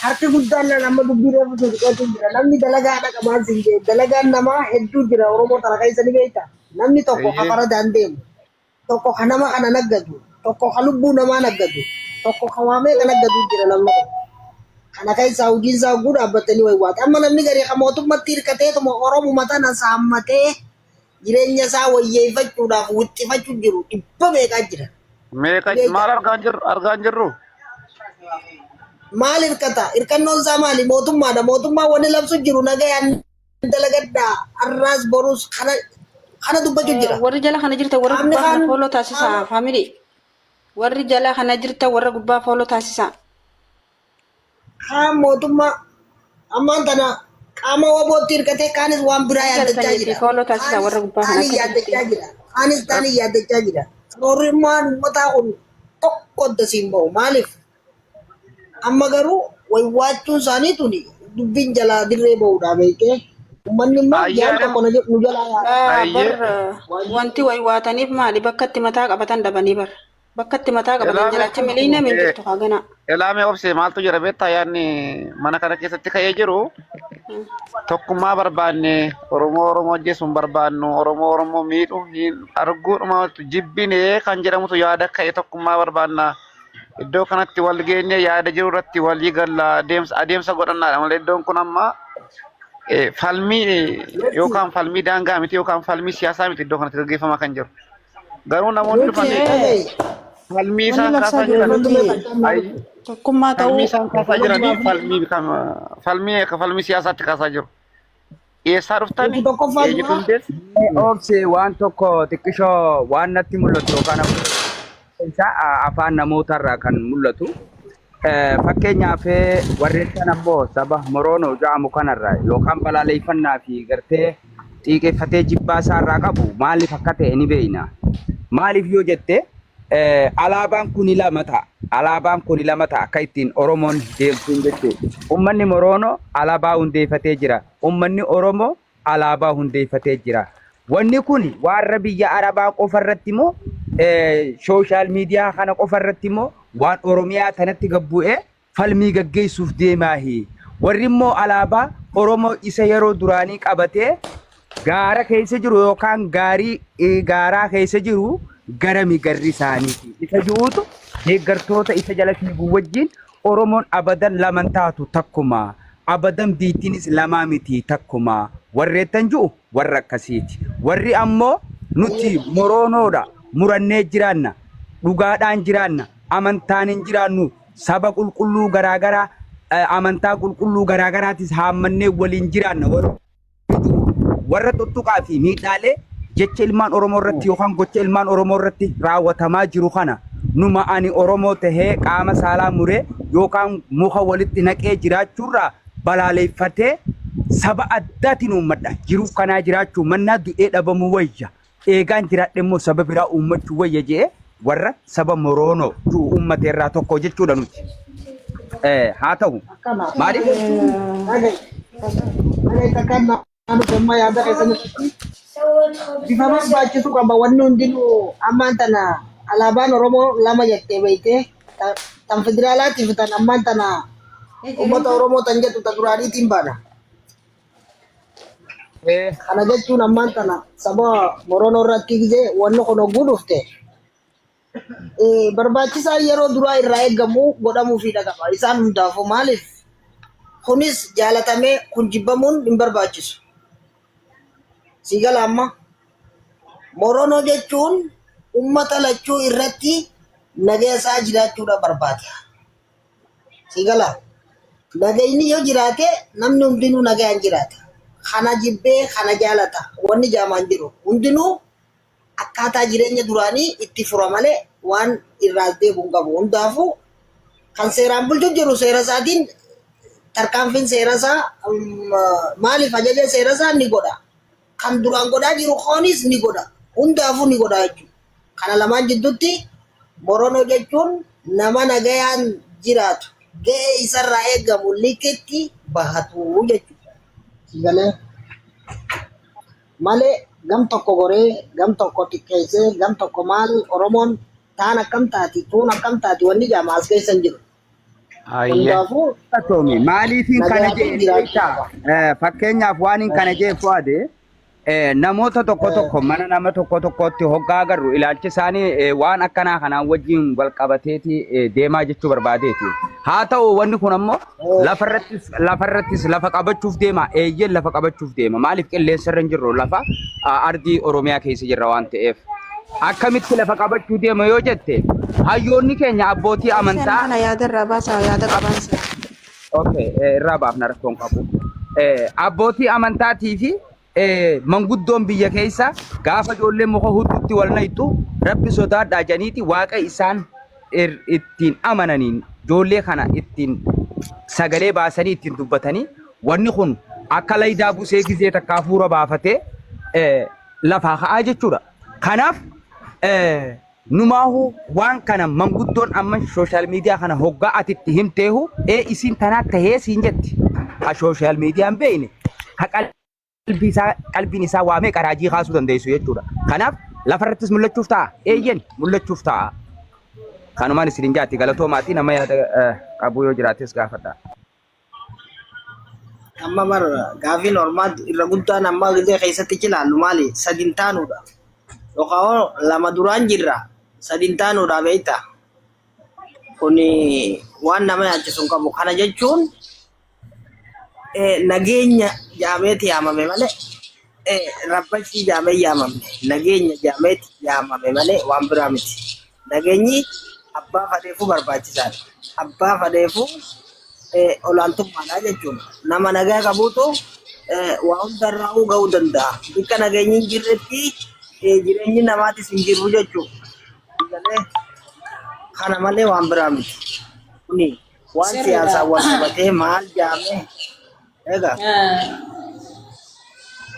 harki guddaan nan amma dubbii reefu sun dhiqeetu jira. Namni dalagaadha qabaan siin jee. Dalagaan namaa hedduu jira Oromoo tana keessa ni beekta. Namni tokko ka Eeyyee. faradaan deemu, tokko ka nama kana naggatu, tokko ka lubbuu namaa naggatu, tokko ka waa meeqa naggatu jira namni kun. Kana keessaa hojiin isaa hogguu dhaabbatanii waywaata. Amma namni garii ka mootummatti hirkateetuma Oromuma tana saammatee jireenya isaa wayyeeffachuudhaaf wixxifachuu jiru dhibba meeqaa jira. Meeqa Beekta. maal argaa hin jirru argaa hin jirru? Maal hirkata? Hirkannoon isaa maali? Mootummaadha. Mootummaan wanni labsu jiru nagayaan dalagadhaa. Har'aas borus kana kana dubbachuu jira. Warri jala kana jirtan warra Qaamni gubbaa kana kaan fooloo taasisaa qaama faamilii. Warri jala kana jirtan warra gubbaa fooloo taasisaa. kaan mootummaa ammaan tana qaama wabootti hirkatee kaanis waan biraa Warri yaaddachaa galtaniiti jira. fooloo taasisaa Kaanis warra gubbaa kana taanii akka yaaddachaa jirti. jira. Kaanis taanii yaaddachaa jira. Karoorrimmaan uummataa kun tokko adda siin bahu. Maaliif? Amma garuu waywaachuun isaanii tuni dubbiin jalaa dirree bahuudha beekee. Uummanni immoo Ayyee jaan tokko nu jalaa yaada. ayyee Bar wanti waywaataniif maali bakka itti mataa qabatan dhabanii bar. Bakka itti mataa qabatan Elaame jalaacha miliina min jirtu haa ganaa. Elaame obse maaltu jira beektaa yaadni mana kana keessatti ka'ee jiru tokkummaa barbaanne Oromoo Oromoo ajjeesuu hin barbaannu Oromoo Oromoo miidhuu hin arguudhuma jibbine kan jedhamutu yaada ka'e tokkummaa barbaanna iddoo kanatti wal geenye yaada jiru irratti walii galla adeemsa adeemsa godhannaadha malee iddoon kun amma falmii yookaan falmii daangaa miti yookaan falmii siyaasaa miti iddoo kanatti gaggeeffamaa kan jiru. Garuu namoonni Nuti dhufanii dhagahi. falmii Wanni isaan labsaa kaasaa jiru jiran nuti ay tokkummaa falmii ta'uu isaan kaasaa jiranii falmii falmii akka falmii siyaasaatti kaasaa jiru. Eessaa Nuti dhuftani? tokkoffaa Eenyutu dura hundeesse? Obse waan tokko xiqqishoo waan natti mul'atu yookaan ammoo isaa afaan namootarraa kan mul'atu. Fakkeenyaaf warreen kan ammoo saba Moroonoo jedhamu kanarraa yookaan balaaleffannaa fi gartee xiiqeffatee jibbaa isaarraa qabu maaliif akka ta'e ni beekna. Maaliif yoo jette alaabaan kuni lama ta'a. Alaabaan kuni lama ta'a akka ittiin Oromoon deemtuun jechuudha. Uummanni Moroonoo alaabaa hundeeffatee jira. Uummanni Oromoo alaabaa hundeeffatee jira. Wanni kun warra biyya Arabaa qofa irratti moo sooshaal miidiyaa kana qofa irratti moo waan Oromiyaa tanatti gabbu'ee falmii gaggeessuuf deemaahi. Warri immoo alaabaa Oromoo isa yeroo duraanii qabatee gaara keessa jiru yookaan gaarii gaaraa keessa jiru garami garri isaaniiti. Isa jiruutu deeggartoota isa jala fiigu wajjin Oromoon abadan laman taatu takkuma. Abadan biittiinis lamaa miti takkuma. Warreettan ji'u warra akkasiiti. Warri ammoo nuti moroonoodha. Murannee jiraanna. Dhugaadhaan jiraanna. Amantaan hin jiraannu. Saba qulqulluu garaagaraa amantaa qulqulluu garaagaraatis haammannee waliin jiraanna warra warra tuttuqaa fi miidhaalee jecha ilmaan Oromoo irratti yookaan gocha ilmaan Oromoo irratti raawwatamaa jiru kana numa ani Oromoo tahee qaama saalaa muree yookaan muka walitti naqee jiraachuurraa balaaleeffatee saba addaatiin uummadha. Jiruuf kanaa jiraachuu mannaa du'ee dhabamuu wayya. Eegaan jiraadhe immoo saba biraa uummachuu wayya je'ee warra saba Moroonoo jiru uummate irraa tokko jechuudha nuti. Haa ta'u. Akkana. Maaliif? Dhaga'i. Dhaga'i takkaan naannoo damma yaada keessan irratti bifa barbaachisu qaba. Wanni hundinuu ammaan tana alaabaan Oromoo lama jettee beektee tan federaalaatiif tan ammaan tana uummata Oromoo tan jettu ta duraaniitiin baana. Kana jechuun ammaan tana saba Moronoo irratti gisee wanni kun hogguu dhufte barbaachisaa yeroo duraa irraa eegamu godhamuufiidha qaba. Isaan hundaafuu maaliif kunis jaalatamee kun jibbamuun hin barbaachisu. Sii gala amma Moronoo jechuun ummata lachuu irratti nagaya isaa jiraachuudha barbaada. Sii galaa? Nagayni yoo jiraate namni hundinuu nagayaan jiraata. Kana jibbee kana jaalata wanni jaamaan jiru. Hundinuu akkaataa jireenya duraanii itti fura malee waan irraa as deebi'u hin qabu. Hundaafuu kan seeraan bulchu jiru seera isaatiin tarkaanfiin seera isaa maaliif ajaja seera isaa ni godha. Kan duraan godhaa jiru koonis ni godha. Hundaafuu ni godha jechuudha. Kana lamaan jidduutti Moronoo jechuun nama nagayaan jiraatu, ga'ee isarraa eegamu likitti bahatu jechuudha. Si galee? Malee gam tokko goree, gam tokko xiqqeessee, gam tokko maal Oromoon taan akkam taati, tuun akkam taati wanni jedhama as keessa hin jiru. Hayyee. Hundaafuu Toomi maaliifin kana nagayaan jee jiraachuu beektaa? qaba. Fakkeenyaaf waan hin kana jee Fuade Namoota tokko tokko mana nama tokko tokkotti hoggaa agarru ilaalchi isaanii waan akkanaa kanaan wajjin wal qabateeti deemaa jechuu barbaadeeti. Haa ta'u wanni kun ammoo lafarrattis lafarrattis lafa qabachuuf deema. Eeyyeen lafa qabachuuf deema. Maaliif qilleensa irra hin jirru lafa ardii Oromiyaa keessa jirra waan ta'eef. Akkamitti lafa qabachuu deema yoo jette hayyoonni keenya abbootii Seen amantaa kana yaada irraa baasaa yaada qaban sana. Okay, irraa baafna rakkoon qabu. Abbootii amantaatii fi manguddoon biyya keessa gaafa ijoolleen muka hudduutti wal naqxu rabbi sodaadhaa janiiti waaqa isaan ittiin amananiin ijoollee kana ittiin sagalee baasanii ittiin dubbatanii wanni kun akka laydaa busee gizee takka hafuura baafatee lafaa ka'aa jechuudha. Kanaaf Numaahu waan kana manguddoon amma social media kana hoggaa ati itti himteehu ee isiin tanaa tahee siin jetti. Ka social media hin beekne ka qalbii isaa qalbiin isaa waa meeqa raajii kaasuu dandeessu jechuudha. Kanaaf lafarrattis mul'achuuf ta'a. Eeyyen mul'achuuf ta'a. Kanumaan isin jaatti galatoomaatii nama yaada qabu yoo jiraates gaafadha. Amma bar gaafiin ormaa irra guddaan amma gizee keessatti ilaallu maali? Sadin taanuudha. Yookaan hoo lama duraan jirra sadin taanuudha beekta. Kuni waan nama yaachisu hin qabu. Kana jechuun nageenya jaameeti yaamame malee rabbachii jaamee yaamamne. Nageenya jaameeti yaamame malee waan biraa miti. Nageenyi abbaa fadheefuu barbaachisaadha. Abbaa fadheefuu olaantummaadha jechuudha. Nama nagaa qabuutu waa hundarraa ga'uu danda'a. Bakka nageenyi hin jirretti jireenyi namaatis hin jiru jechuudha. Galee kana malee waan biraa miti. Kuni waan Sirriidha. siyaasaan wal qabatee maal jaamee egaa.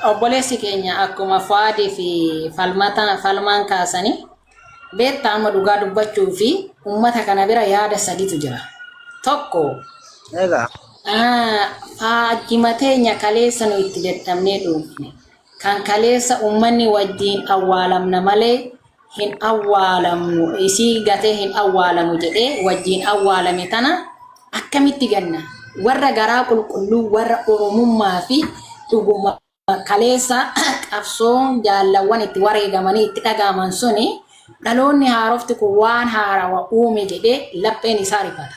Obboleessi keenya akkuma Fuwaadii fi falmaan kaasanii beektaa amma dhugaa dubbachuu fi uummata kana bira yaada saditu jira. Tokko Egaa. faajjima teenya kaleessa nu itti dadhabnee dhuufne kan kaleessa uummanni wajjin awwaalamna malee hin awwaalamnu isii gatee hin awwaalamu jedhee wajjin awwaalame tana akkamitti ganna warra garaa qulqulluu warra oromummaa fi dhuguma kaleessa qabsoon jaallawwan itti wareegamanii itti dhagaaman suni dhaloonni haarofti kun waan haarawa uume jedhee lapheen isaa rifata.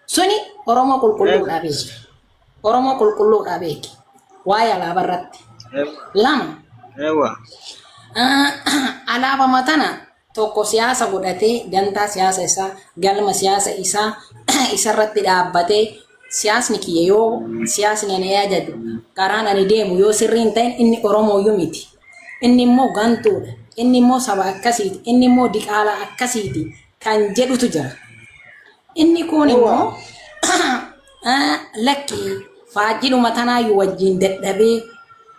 Suni Oromoo qulqulluudha beeki. Oromoo qulqulluudha beeki. Waa'ee alaabaa irratti. Lama alaabama tana tokko siyaasa godhatee dantaa siyaasa isaa galma siyaasa isaa isarratti dhaabbatee Siyaasni kiyya yoo siyaasni ani ajaju karaan ani deemu yoo sirrii hin ta'in inni Oromooyyuu miti. Inni immoo gantuudha. Inni immoo saba akkasiiti. Inni immoo diqaalaa akkasiiti kan jedhutu jira. Inni kun immoo lakki faajjidhuma tanaayyuu wajjin dadhabee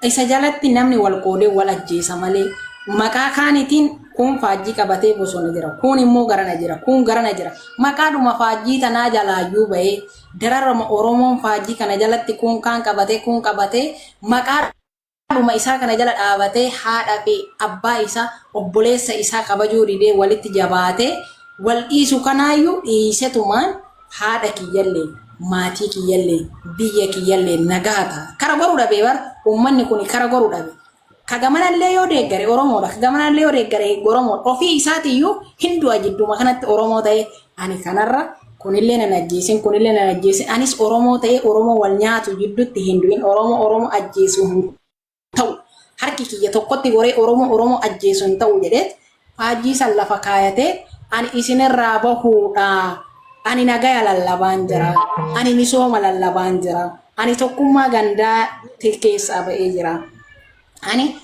isa jalatti namni wal qoodee wal ajjeesa malee maqaa kaanitiin kun faajjii qabatee bosona jira, kun immoo garana jira, kun garana jira. Maqaadhuma faajjii tanaa jalaayyuu bahee dararama Oromoon faajjii kana jalatti kun kaan qabatee kun qabatee maqaadhuma isaa kana jala dhaabatee haadha fi abbaa isaa obboleessa isaa kabajuu didee walitti jabaatee wal dhiisu kanaayyuu dhiisetumaan haadha kiyyallee maatii kiyyallee biyya kiyyallee nagaa ta'a. Kara goruu dhabee bar uummanni kun kara goruu dhabe. Ka gamanallee yoo deeggare Oromoodha. Ka gamanallee yoo deeggare Oromoodha. Ofii isaatiiyyuu hin du'a jidduma kanatti Oromoo ta'ee ani kanarra kunillee nan ajjeesin kunillee nan ajjeesin anis Oromoo ta'ee Oromoo wal nyaatu jidduutti hin du'in Oromoo Oromoo ajjeesu hin ta'u. Harki kiyya tokkotti goree Oromoo Oromoo ajjeesu hin ta'u jedhee faajjii san lafa kaayatee ani isinirraa bahuudha. Ani nagaya lallabaan jira. Ani misooma lallabaan jira. Ani tokkummaa gandaa keessaa ba'ee jira. Ani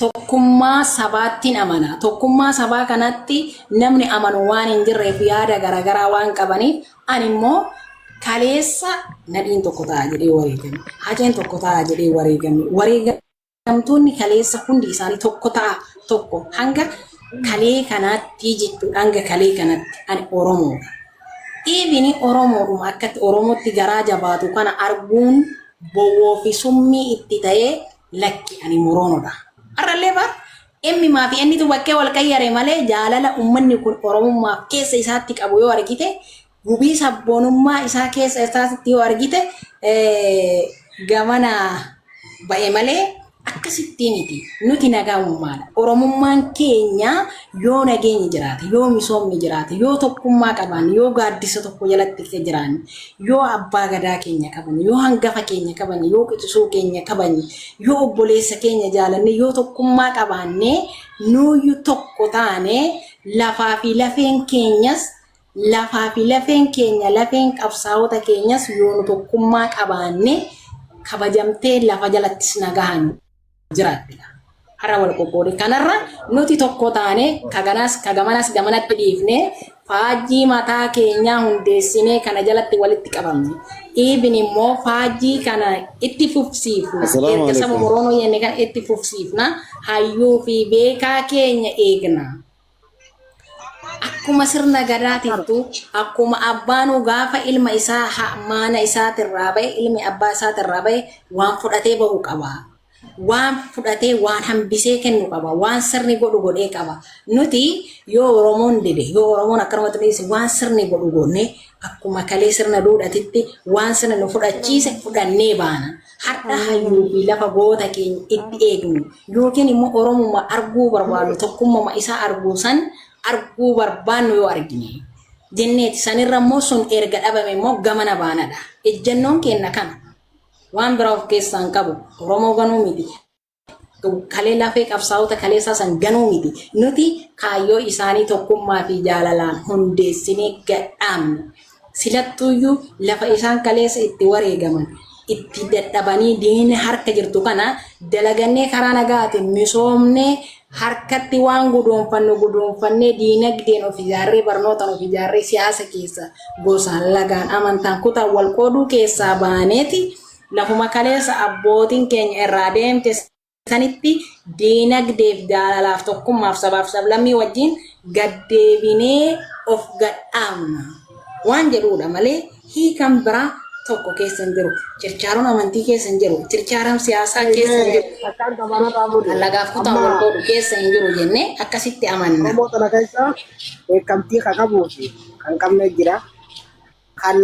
tokkummaa sabaattiin amana. Tokkummaa sabaa kanatti namni amanu waan hin jirreef yaada garaagaraa waan qabaniif ani immoo kaleessa nadhiin tokko ta'a jedhee wareegame. Haceen tokko ta'a jedhee wareegame. Wareegamtoonni kaleessa hundi isaanii tokko ta'a tokko hanga kalee kanaatti jechuudha. Hanga kalee kanatti ani Oromoodha. Dhiibini Oromoodhuma akkatti Oromootti garaa jabaatu kana arguun bowwoo fi summii itti ta'ee lakki ani Moroonodha. Har'allee bar emmimaa fi ennitu bakkee wal qayyare malee jaalala uummanni kun Oromummaaf keessa isaatti qabu yoo argite gubii sabboonummaa isaa keessa isaatti yoo argite gamana ba'e malee akkasitti miti. Nuti nagaa uummaadha. Oromummaan keenya yoo nageenyi jiraate, yoo misoomni jiraate, yoo tokkummaa qabaanne, yoo gaaddisa tokko jalatti jiraanne, yoo abbaa gadaa keenya kabajne, yoo hangafa keenya kabajne, yoo quxisuu keenya kabajne, yoo obboleessa keenya jaalanne, yoo tokkummaa qabaanne, nuuyyu tokko taane lafaa fi lafeen keenyas lafaa fi lafeen keenya lafeen qabsaa'ota keenyas yoo nu tokkummaa qabaanne kabajamtee lafa jalattis nagahan jiraattidha. Har'a wal qoqqoode. Kanarra nuti tokko taane kaganas kagamanas gamanatti dhiifne faajjii mataa keenyaa hundeessinee kana jalatti walitti qabamne. Dhiibin immoo faajjii kana itti fufsiifna. Assalaamu Erga saba alaikum. Oromoo jenne kana itti fufsiifna. Hayyuu fi beekaa keenya eegna. Akkuma sirna gadaatittu akkuma abbaanuu gaafa ilma isaa maana isaatirraa ba'e ilmi abbaa isaatirraa ba'e waan fudhatee bahu qaba. Waan fudhatee waan hambisee kennu qaba. Waan sirni godhu godhee qaba. Nuti yoo Oromoon dide yoo Oromoon akkanumatti dhiise waan sirni godhu goone akkuma kalee sirna duudhatitti waan sirni nu fudhachiise fudhannee baana. Har'a hayyuu fi lafa goota keenya itti eegnu yookiin immoo Oromummaa arguu barbaannu tokkummaa isaa arguu san arguu barbaannu yoo argine jenneeti sanirra immoo sun erga dhabame immoo gamana baanadha. Ejjennoon keenya kana waan biraa of keessaa hin qabu. Oromoo ganuu miti. Kalee lafee qabsaa'ota kaleessaa san ganuu miti. Nuti kaayyoo isaanii tokkummaa fi jaalalaan hundeessinee gadhaabne. Silattuuyyuu lafa isaan kaleessa itti wareegaman itti dadhabanii diina harka jirtu kana dalagannee karaa nagaatiin misoomnee harkatti waan guduunfannu guduunfannee diinagdeen of ijaarree barnootaan of ijaarree siyaasa keessa gosaan lagaan amantaan kutaan wal qooduu keessaa baaneeti lafuma kaleessa abbootiin keenya irraa deemte sanitti diinagdeef jaalalaaf tokkummaaf sabaaf sablammii wajjin gaddeebinee of gadhaabna waan jedhuudha malee hiikan biraa tokko keessa hin jiru. Chirchaaroon amantii keessa hin jiru. Chirchaaroon siyaasaa keessa hin jiru. Akkaan qabanarraa fuudhe. Allagaaf kutaan Amma wal qoodu keessa hin jiru jennee akkasitti amanna. Oromoo tana keessa beekamtii kan qabuu fi kan qabne jira. Kan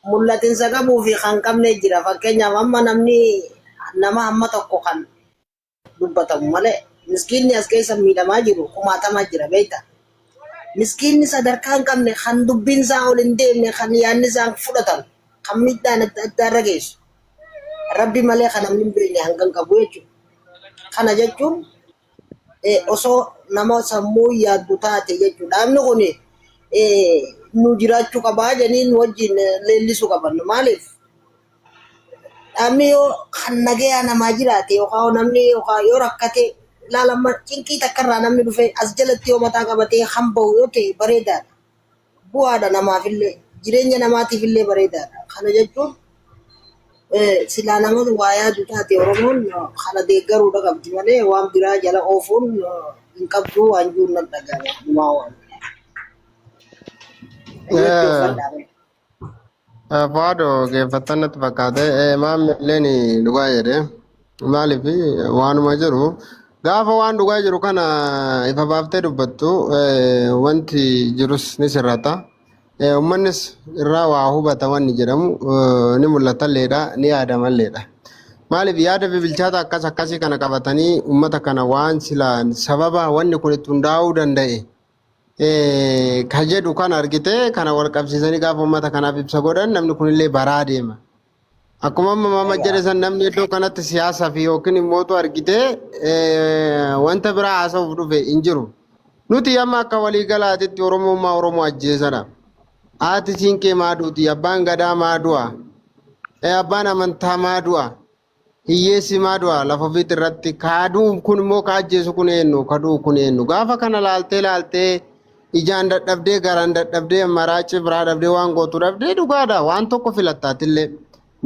mul'atinsa qabuu fi kan qabne jira. Fakkeenyaaf amma namni nama hamma tokko kan dubbatamu malee miskiinni as keessa miidhamaa jiru kumaatama jira beekta. Miskiinni sadarkaa hin qabne kan dubbiin isaa ol hin deemne kan yaadni isaa hin fudhatamu kan miidhaan adda addaa irra geessu. Rabbi malee kan namni hin beekne hanga hin qabu jechuudha. Kana jechuun osoo nama sammuu yaaddu taate jechuudha. Dhaabni kun nu jiraachuu qabaa jedhanii nu wajjin leellisuu qaban. Maaliif? Dhaabni yoo kan nagayaa namaa jiraate yookaan namni yookaan yoo rakkate ilaalama cinqii takkarraa namni dhufe as jalatti yoo mataa qabatee kan bahu yoo ta'e bareedaadha. Bu'aadha namaafillee jireenya namaatiifillee bareedaadha. Kana jechuun silaa nama waa yaadu taate Oromoon kana deeggaruudha qabdi malee waan biraa jala oofuun hin qabdu waan jiru nan dhaga'ama. Dhumaa waan. Itti uffadhaa. Faado geeffattan natti fakkaate maamilleen dhugaa jedhe maaliif waanuma jiru gaafa waan dhugaa jiru kana ifa baaftee dubbattu wanti jirus ni sirrata. Uummannis irraa waa hubata wanni jedhamu ni mul'atalleedha ni yaadamalleedha. Maaliif yaada bibilchaata akkas akkasii kana qabatanii uummata kana waan silaan sababa wanni kun itti hundaa'uu danda'e ka jedhu kana argite kana wal qabsiisanii gaafa uummata kanaaf ibsa godhan namni kunillee baraa deema. Akkuma amma Maamad jedhe san namni iddoo kanatti siyaasaa fi yookiin immootu argite wanta biraa haasa'uuf dhufe hin jiru. Nuti amma akka waliigalaatitti Oromummaa Oromoo ajjeesadha. Haati siinqee maa duuti? Abbaan gadaa maa du'a? Abbaan amantaa maa du'a? Hiyyeessi maa du'a lafa ofiitti irratti kaaduu kun immoo ka ajjeesu kun eenyu ka du'u kun eenyu gaafa kana laaltee laaltee ijaan dadhabdee garaan dadhabdee maraaci biraa dhabdee waan gootu dhabdee dhugaadha waan tokko filattaatillee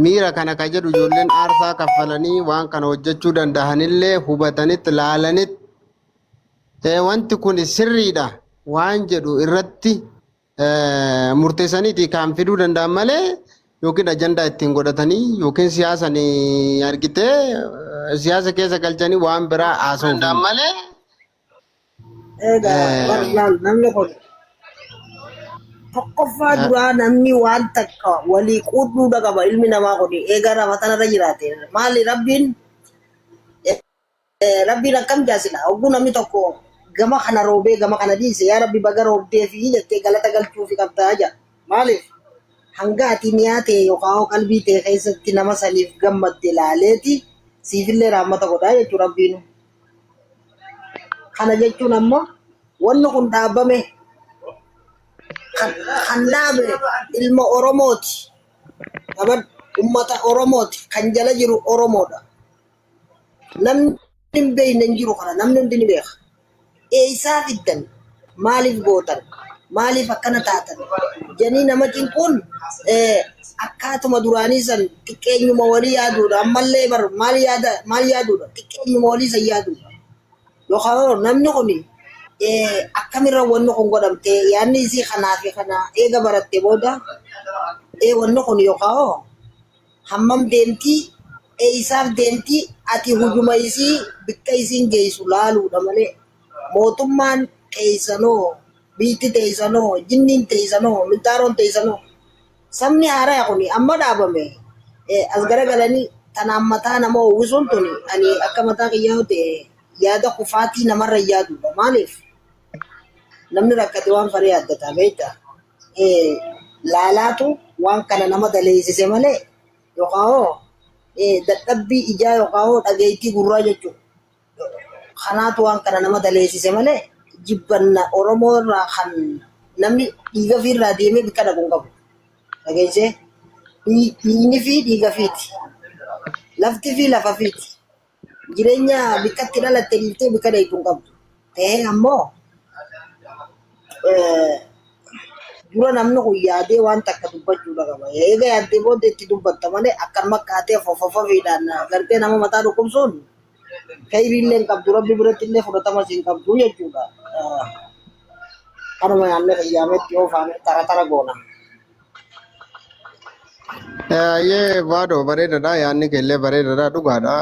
miira kana ka jedhu ijoolleen aarsaa kaffalanii waan kana hojjechuu danda'anillee hubatanitti laalanitti wanti kun sirriidha waan jedhu irratti murteessaniiti kan fiduu danda'an malee yookiin ajandaa ittiin godhatanii yookiin siyaasan argitee siyaasa keessa galchanii waan biraa haasa'uu danda'an malee. Egaa bar laal namni kun tokkoffaa duraa namni waan takka walii quudhuudha qaba ilmi namaa kun egaa lafa tanarra jiraate maali rabbiin Rabbiin akkam jaa sila hogguu namni tokko gama kana roobee gama kana dhiise yaa Rabbi baga roobdee fi jettee galata galchuufi qabdaa jaa. Maaliif hanga ati niyaa tee yookaan hoo qalbii tee keessatti nama saniif gammadde laaleeti siifillee rahmata godhaa jechuu Rabbiinu. Kana jechuun ammoo wanni kun dhaabame kan kan dhaabe ilma Oromooti. Qaban ummata Oromooti kan jala jiru Oromoodha. Namni hin beekne hin jiru kana namni hundi ni beeka. Eessaa fiddan? Maaliif gootan? Maaliif akkana taatan? Janii nama cinquun akkaatuma duraanii san xiqqeenyuma walii yaaduudha. Ammallee bar maal yaada maal yaaduudha? Xiqqeenyuma walii san yaaduudha. Yookaan namni kun akkamirra wanni kun godhamte yaadni isii kanaa fi kana eega baratte booda wanni kun yookaan Hammam deemti, eeysaaf deemti, ati hujuma isii bikka isiin geeysu laaluudha malee mootummaan teeysanoo, biitti teeysanoo, jinniin teeysanoo, minxaaroon teeysanoo. Sabni haaraya kuni amma dhaabame as garagalanii tanaan mataa nama uwwisuun tuni ani akka mataa kiyyaa yoo ta'e yaada kufaatii namarra hin yaaduudha. Maaliif? Namni rakkate waan faree yaaddata beektaa? Laalaatu waan kana nama daleessise malee yookaan hoo dadhabbii ijaa yookaan hoo dhageettii gurraa jechuudha. Kanaatu waan kana nama daleessise malee jibbanna Oromoo irraa kan namni dhiiga fi irraa deemee bikka dhaqu hin qabu. Dhageessee dhiigni fi dhiiga fiiti. Lafti fi lafa fiiti. Jireenya bikkatti dhalatte dhiiftee bikka dheeytu hin qabdu. Ta'ee ammoo dura namni kun yaadee waan takka dubbachuudha qaba. Eega yaaddee booda itti dubbatta malee akkanuma kaatee fofofofiidhaan gartee nama mataa dhukkubsuun khayriillee hin qabdu rabbi biratti illee fudhatama hin qabdu jechuudha. Kanuma yaadne fayyaametti oofaame tara tara goona. Yee baadoo bareedaadha yaadni keellee bareedaadha dhugaadha.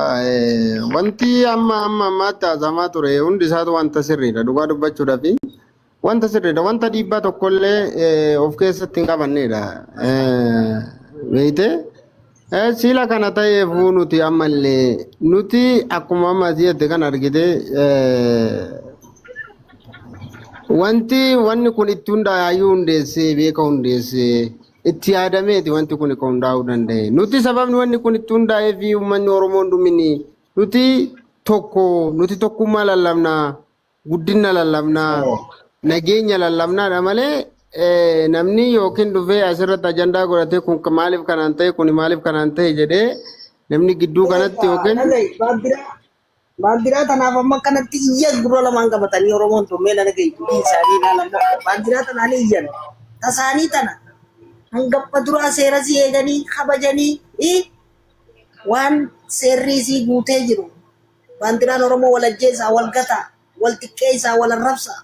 Wanti amma amma ammaatti haasamaa ture hundi isaatu wanta sirriidha dhugaa dubbachuudhaaf wanta sirriidha wanta dhiibbaa tokkollee of keessatti hin qabannedha. Beeyte siila kana ta'eefuu nuti ammallee nuti akkuma amma asii jette kan argite Wanti wanni kun itti hundaa'e hayyuu hundeessee beeka hundeessee itti yaadameeti wanti kun kan hundaa'uu danda'e. Nuti sababni wanni kun itti hundaa'ee fi uummanni Oromoo hundumini nuti tokko nuti tokkummaa lallabnaa guddina lallabnaa nageenya lallabnaadha malee namni yookiin dhufee asirratti ajandaa godhatee kun maaliif kanaan ta'e kun maaliif kanaan ta'e jedhee Namni gidduu kanatti yookiin Dhaga'i baandiraa baandiraa tanaaf amma akkanatti iyyan gurra lamaan qabatanii Oromoon tun mee dhaga'i dubbii isaanii ilaalan baandiraa tanaan iyyan tasaanii tana hangaffa duraa seera si eeganii kabajanii waan seerri isii guutee jiru baandiraan Oromoo wal ajjeesaa wal gataa wal xiqqeessaa wal arrabsaa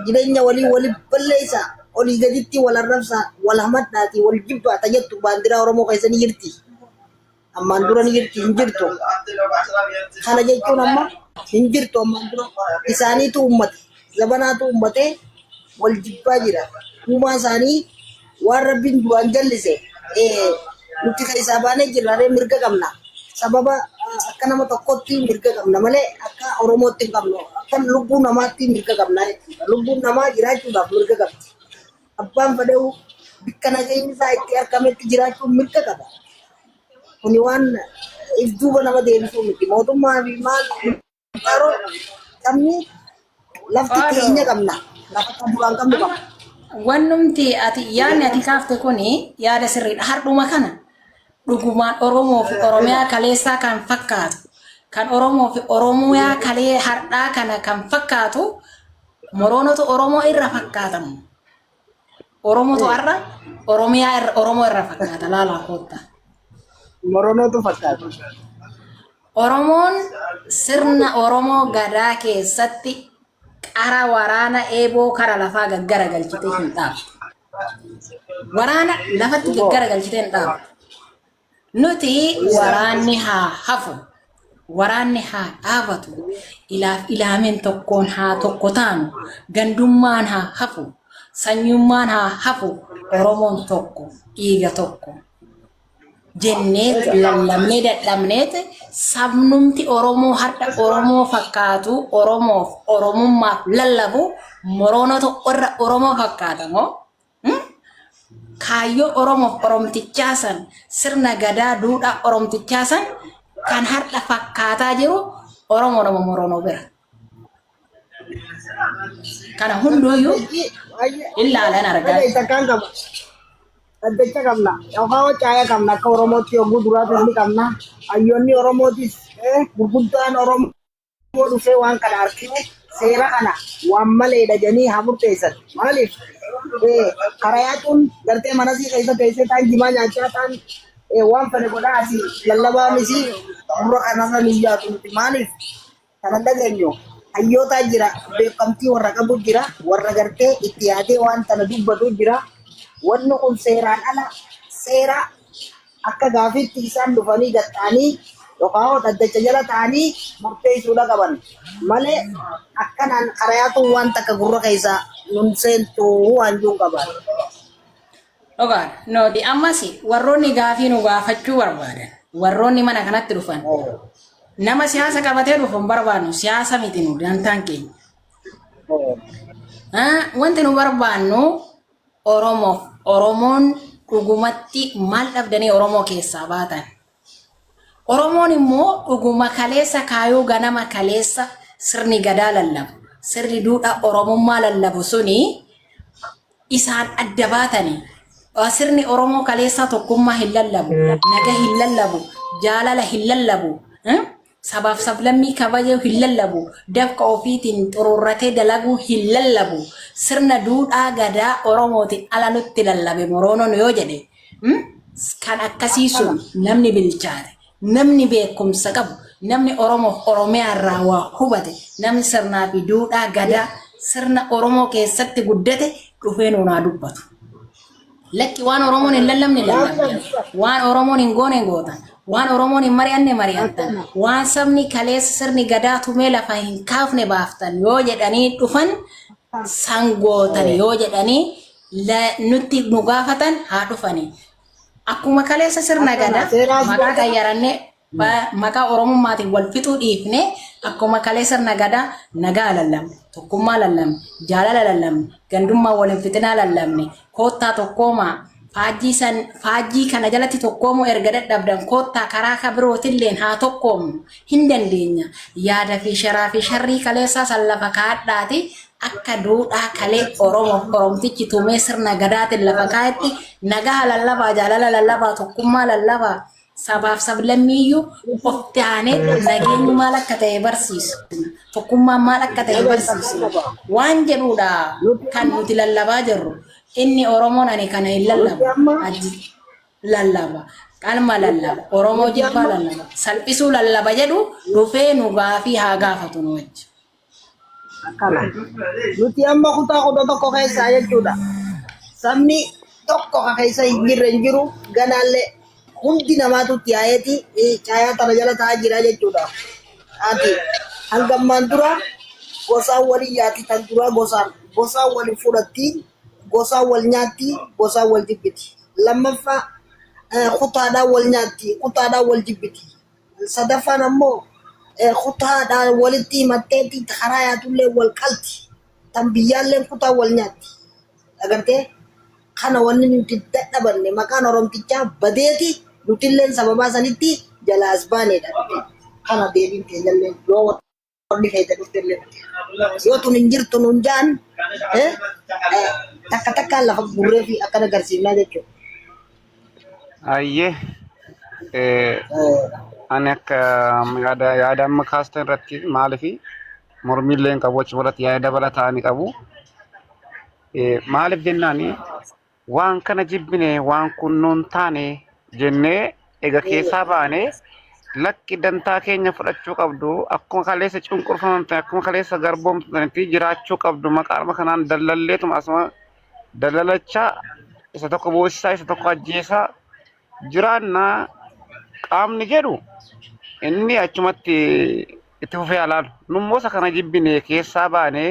jireenya walii wali balleessaa olii gaditti wal arrabsaa wal hamadhaatii wal jibbaa tajettu baandiraa Oromoo keessa ni jirti. Ammaan dura ni jirti hin jirtu. Kana jechuun amma hin jirtu ammaan dura isaaniitu ummate zabanaatu ummate wal jibbaa jira. Uumaa isaanii waan rabbiin duraan jallise nuti keessaa baanee jirra ree mirga qabna. Sababa akka nama tokkotti mirga qabna malee akka Oromootti hin qabnu. Akka lubbuu namaatti mirga qabna jechuudha. Lubbuun namaa jiraachuudhaaf mirga qabdi. Abbaan fedhewu bikka nageenyi isaa itti argametti jiraachuun mirga qaba. Kuni waan if duuba nama deebisuu miti. Mootummaa fi maal yeroo sabni lafti keenya qabna. Lafa kan duraan qabnu Amma qabna. wannumti ati yaadni ati kaafte kuni yaada sirriidha. Hardhuma kana dhugumaan Oromoo fi Oromiyaa kaleessaa kan fakkaatu kan Oromoo fi Oromiyaa kalee hardhaa kana kan fakkaatu Moroonotu Oromoo irra fakkaatamu. Oromotu har'a Oromiyaa irra Oromoo irra fakkaata laalaa koottaa. Moronootu fakkaata. Oromoon sirna Oromoo gadaa keessatti qara waraana eeboo kara lafaa gaggaragalchitee hin dhaabdu. Waraana lafatti gaggaragalchitee hin dhaabdu. Nuti waraanni haa hafu, waraanni haa dhaabatu, ilaaf ilaameen tokkoon haa tokko taanu, gandummaan haa hafu, sanyummaan haa hafu, Oromoon tokko, dhiiga tokko jenneet lallabnee dadhabneet sabnumti Oromoo har'a Oromoo fakkaatu Oromoof Oromummaaf lallabu moroonota irra Oromoo fakkaata moo? Kaayyoo Oromoof Oromtichaa san sirna gadaa duudhaa Oromtichaa san kan har'a fakkaataa jiru Oromoo nama Moroonoo bira. Kana hunduuyyuu illaalan argaa. Dhaga'i takkaan qaba. Dhaddacha qabna. Yookaan caaya qabna. Akka Oromootti yogguu duraatis ni qabna. Hayyoonni Oromootis gurguddaan Oromoo dhufee waan kana arkee seera kana waan maleedha jedhanii haa murteessan. Maaliif karaa yaacuun gartee mana sii keessa teessee taan jimaa nyaachaa taan waan fedhe godhaa asii lallabaanis gurra kanarra ni yaatu miti. Maaliif kana dhageenyu hayyootaa jira beekamtii warra qabu jira warra gartee itti yaadee waan tana dubbatu jira. Wanni kun seeraan ala seera akka gaafiitti isaan dhufanii gatta'anii yookaan dhaddacha jala ta'anii murteessuudha qaban malee akkanaan karayaatuun waan takka gurra keessaa nun seentu waan jiru qaban. Dhugaadha. Nooti ammas warroonni gaafii nu gaafachuu barbaadan warroonni mana kanatti dhufan nama siyaasa qabatee dhufu hin barbaadnu siyaasa miti nu dantaan keenya. Wanti nu barbaannu Oromoof Oromoon dhugumatti maal dhabdanii Oromoo keessaa baatan? Oromoon immoo dhuguma kaleessa kaayoo ganama kaleessa sirni gadaa lallabu, sirni duudhaa Oromummaa lallabu suni isaan adda baatanii sirni Oromoo kaleessaa tokkummaa hin lallabu, naga hin lallabu, jaalala hin lallabu, Sabaaf sablammii kabajuu hin lallabu, dafqa ofiitiin xuruurratee dalaguu hin lallabu, sirna duudhaa Gadaa Oromootiin ala nutti lallabe Moroonoon yoo jedhe, kan akkasii sun namni bilchaate, namni beekumsa qabu, namni Oromoof Oromiyaa irraa waa hubate, namni sirnaa fi duudhaa Gadaa sirna Oromoo keessatti guddate dhufee nuun haa dubbatu. Lakki waan Oromoon hin lallabne lallabdan. Waan Oromoon hin goone gootan. Waan Oromoon hin mari'anne mari'attan. Waan sabni kaleessa sirni gadaa tumee lafa hin kaafne baaftan yoo jedhanii dhufan san gootan yoo jedhanii nutti nu gaafatan haa dhufani. Akkuma kaleessa sirna gadaa maqaa qayyarannee maqaa Oromummaatiin wal fixuu dhiifnee akkuma kalee sirna gadaa nagaa lallabne, tokkummaa lallabne, jaalala lallabne, gandummaa wal hin fixinaa lallabne, koottaa tokkoomaa faajjii san faajjii kana jalatti tokkoomuu erga dadhabdan koottaa karaa ka birootilleen haa tokkoomnu hin dandeenya. Yaada fi sharaa fi sharrii kaleessaa san lafa kaadhaati akka duudhaa kalee Oromoof Oromtichi tumee sirna gadaatiin lafa kaa'etti nagaa lallabaa, jaalala lallabaa, tokkummaa lallabaa. Sabaaf sablammiiyyuu of taanee nageenyi maal akka ta'e barsiisu. Tokkummaan maal akka ta'e barsiisu. Waan jedhuudha kan nuti lallabaa jirru. Inni Oromoon ani kana hin lallabu. Aji lallaba. Qalma lallaba. Oromoo jibbaa lallaba. Salphisuu lallaba jedhu dhufee nu gaafii haa gaafatu nu wajji. Akkana. Nuti amma kutaa 11 keessaa jechuudha. Sabni tokko ka keessa hin jirre hin jiru. Ganaallee hundi namaatu itti yaa'eeti caayaa tana jala taa'aa jira jechuudha. Ati hanga ammaan dura gosaan waliin yaati tan duraa gosaan gosaan waliin fudhatti gosaan wal nyaatti gosaan wal jibbiti. Lammaffaa kutaadhaan wal nyaatti kutaadhaan wal jibbiti. Sadaffaan ammoo kutaadhaan walitti himatteeti karaa yaatullee wal qalti. Tan biyyaalleen kutaa wal nyaatti. Agartee? Kana wanni nuti dadhabanne maqaan Oromtichaa badeeti nutilleen sababaa sanitti jalaa as baaneedha. Kana deebiin teenyallee yoo warri keessa dhuftellee yoo tun hin jirtu nuun ja'an takka takkaan lafa gurree fi akkana agarsiifnaa jechuudha. Ayyee ani akka yaada yaada amma kaastan irratti maaliif mormiillee hin qabu achuma irratti yaada dabalataa ni qabu. Maaliif jennaani waan kana jibbine waan kun nuun taane jennee ega keessaa baane lakki dantaa keenya fudhachuu qabdu akkuma kaleessa cunqurfamamte akkuma kaleessa garboomtanitti jiraachuu qabdu maqaadhuma kanaan dallalleetuma asuma dallalachaa isa tokko boosisaa isa tokko ajjeesaa jiraannaa qaamni jedhu inni achumatti itti fufee alaalu nummoo isa kana jibbine keessaa baane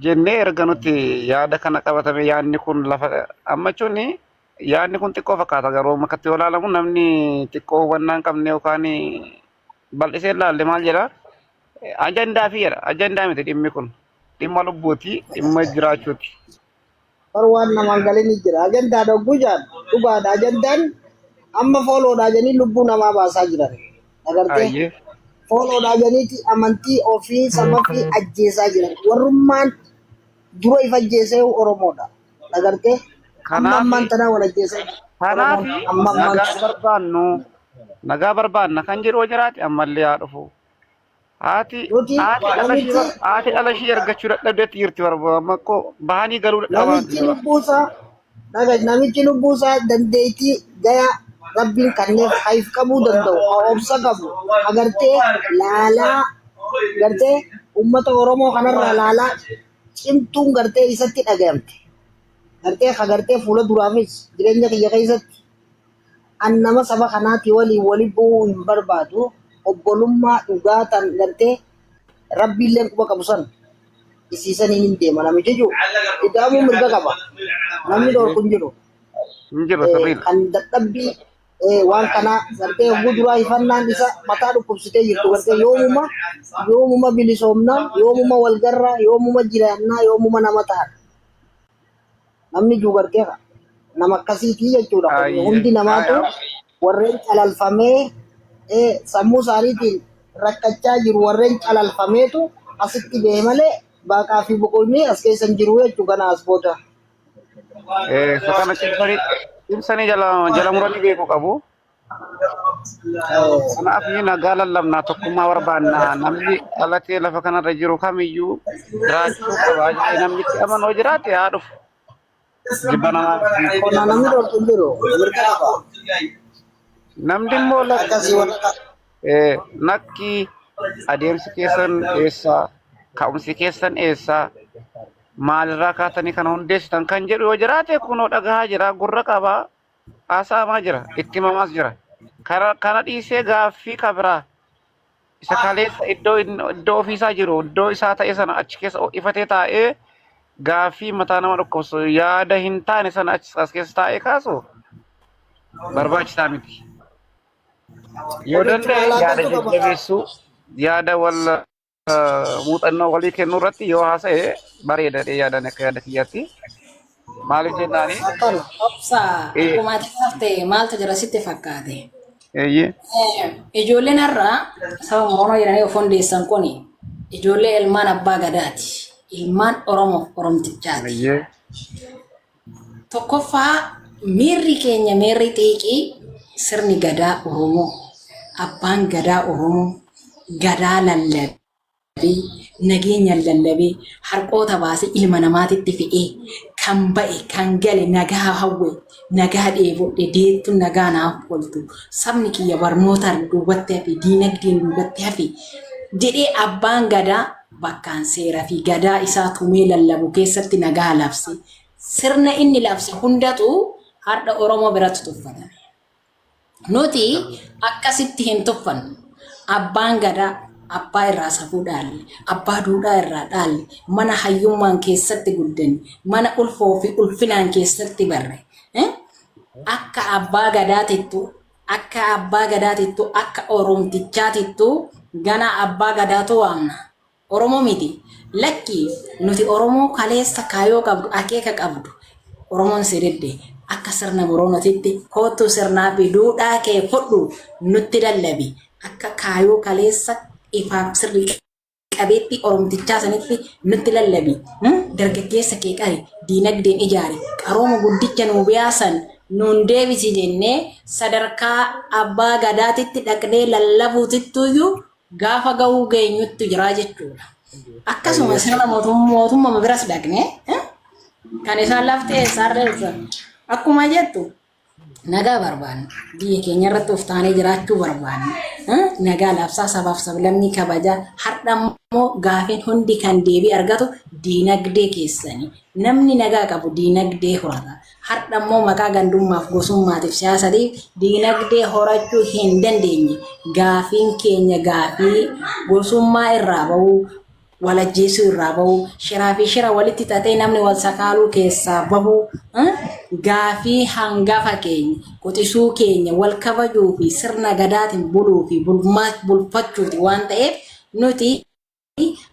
jennee erga nuti yaada kana qabatame yaadni kun lafa amma jechuun yaadni kun xiqqoo fakkaata garuu amma akkatti yoo ilaalamu namni xiqqoo hubannaa hin qabne yookaan bal'isee ilaalle maal jedha ajandaa fi jedha ajandaa miti dhimmi kun dhimma lubbuuti dhimma jiraachuuti. Bar waan namaan galin jira. Ajandaa dhogguu jaan dhugaadha. Ajandaan amma fooloodhaa jedhanii lubbuu namaa baasaa jiran. Agartee? Ayyee. Fooloodhaa jedhaniiti amantii ofii saba fi ajjeesaa jiran. Warrummaan dura if ajjeesee Oromoodha. Agartee? Amma Kanaaf ammaan tanaa wal ajjeesaa jira. kanaaf Oromoon amma ammaan nagaa tanaa. barbaannu nagaa barbaanna kan jedhu yoo jiraate ammallee haa dhufu. Haati Nuti haati dhala ishii namichi haati dhala ishii argachuu dadhabdeetti jirti barba amma akkoo bahanii galuu dadhabaa namichi jira. lubbuusaa dhaga namichi lubbuusaa dandeettii gaya rabbiin kanneef hayif qabuu danda'u ha obsa qabu agartee laalaa gartee ummata Oromoo kanarraa laalaa cimtuun gartee isatti dhagayamte gartee ha gartee fuula duraafis jireenya kiyya keessatti An nama saba kanaati waliin wali bu'uu hin barbaadu. Obbolummaa dhugaa tan gartee Rabbiilleen quba qabu san isii saniin hin deema namichi jiru. Ida'amuu mirga qaba. Namni dhorku hin jiru. Hin jiru sirriidha. Kan dadhabbii waan kanaa gartee yogguu duraa hifannaan isa mataa dhukkubsitee jirtu gartee yoomuma yoomuma bilisoomna yoomuma walgarra yoomuma jiraannaa yoomuma nama ta'a. Namni jiru gartee nama akkasiitii jechuudha. Kun Ayyee. hundi namaatu Ayyee. warreen calalfamee sammuu isaaniitiin rakkachaa jiru warreen calalfameetu asitti bahe malee baaqaa fi boqonnii as keessa hin jiru jechuu kana as booda. Isa kana cimsanii cimsanii jala jala muranii beekuu qabu. Kanaaf nagaa lallabnaa tokkummaa barbaanna namni dhalatee lafa kanarra jiru kamiyyuu jiraachuu qaba jedhee namni itti amanu yoo jiraate haa dhufu. Jibba namaa miti. Qonnaa namni dhorku hin jiru mirga qaba. Namni immoo Akkasii lakki warra nakki adeemsi keessan eessaa ka'umsi keessan eessaa maalirraa kaatanii kana hundeessitan kan jedhu yoo jiraate kunoo dhagahaa jira gurra qabaa. haasa'amaa jira, itti himamaas jira. Kana, kana dhiisee gaaffii ka biraa isa kaleessa iddoo inni- iddoo ofiisaa jiru, iddoo isaa ta'e sana achi keessa ifatee taa'ee gaaffii mataa nama dhukkubsu yaada hin taane sana achi as keessa taa'ee kaasu barbaachisaa miti. Yoo Walitti danda'e yaada maalaaqatu qaba. jajjabeessuu, yaada wal muuxannoo walii kennuu irratti yoo haasa'e bareeda jedhee yaadan akka yaada kiyyaatti. Maaliif jennaani? Akkana. Obsa akkuma ati kaafte maaltu jira sitti fakkaate? Eeyyee. Ijoolleen har'a saba Oromoo jedhanii of hundeessan kun ijoollee ilmaan abbaa gadaati. Ilmaan Oromoof Oromtichaati. Eeyyee. Tokkoffaa miirri keenya miirri xiiqii Sirni gadaa Oromoo, abbaan gadaa Oromoo gadaa lallabee, nageenyaan lallabee, harqoota baasee ilma namaatitti fe'ee kan ba'e, kan gale nagaa hawwe, nagaa dheebodhe, deettu nagaa naaf ooltu, sabni kiyya barnootaan duubatti hafe, diinagdeen duubatti hafe jedhee abbaan gadaa bakkaan seera fi gadaa isaa tumee lallabu keessatti nagaa labse. Sirna inni labse hundatu har'a Oromoo biratti tuffatame. Nuti akkasitti hin tuffannu. Abbaan gadaa abbaa irraa safuu dhaalle, abbaa duudhaa irraa dhaalle, mana hayyummaan keessatti guddanne, mana ulfoo fi ulfinaan keessatti barre. Akka abbaa gadaatittu, akka abbaa gadaatittu, akka oromtichaatittu gana abbaa gadaatu waamna. Oromoo miti. Lakki nuti Oromoo kaleessa kaayoo qabdu, akeeka qabdu. Oromoon si didde akka sirna Boroonotitti koottuu sirnaa fi duudhaa kee fudhu nutti lallabi. Akka kaayoo kaleessa ifaaf sirrii qabeetti Oromtichaa sanitti nutti lallabi. Dargaggeessa kee qari, diinagdeen ijaari, qarooma guddicha nuu biyaasan nuun deebisi jennee sadarkaa abbaa gadaatitti dhaqnee lallabuutittuyyuu gaafa ga'uu geenyuttu jira jechuudha. Akkasuma sirna mootummaa biras dhaqne kan isaan laftee eessaarra akkuma jettu nagaa barbaanna. Biyya keenya irratti of taanee jiraachuu barbaanna. Nagaa labsaa sabaaf sablammii kabajaa har'a immoo gaafiin hundi kan deebii argatu diinagdee keessanii. Namni nagaa qabu diinagdee horata. Har'a immoo maqaa gandummaaf gosummaatiif siyaasatiif diinagdee horachuu hin dandeenye. Gaafiin keenya gaafii gosummaa irraa bahuu, wal ajjeesuu irraa bahuu, shiraa fi shira walitti xaxee namni wal sakaaluu keessaa bahuu, gaafii hangafa keenya, quxisuu keenya wal kabajuu fi sirna gadaatiin buluu fi bulfachuuti waan ta'eef nuti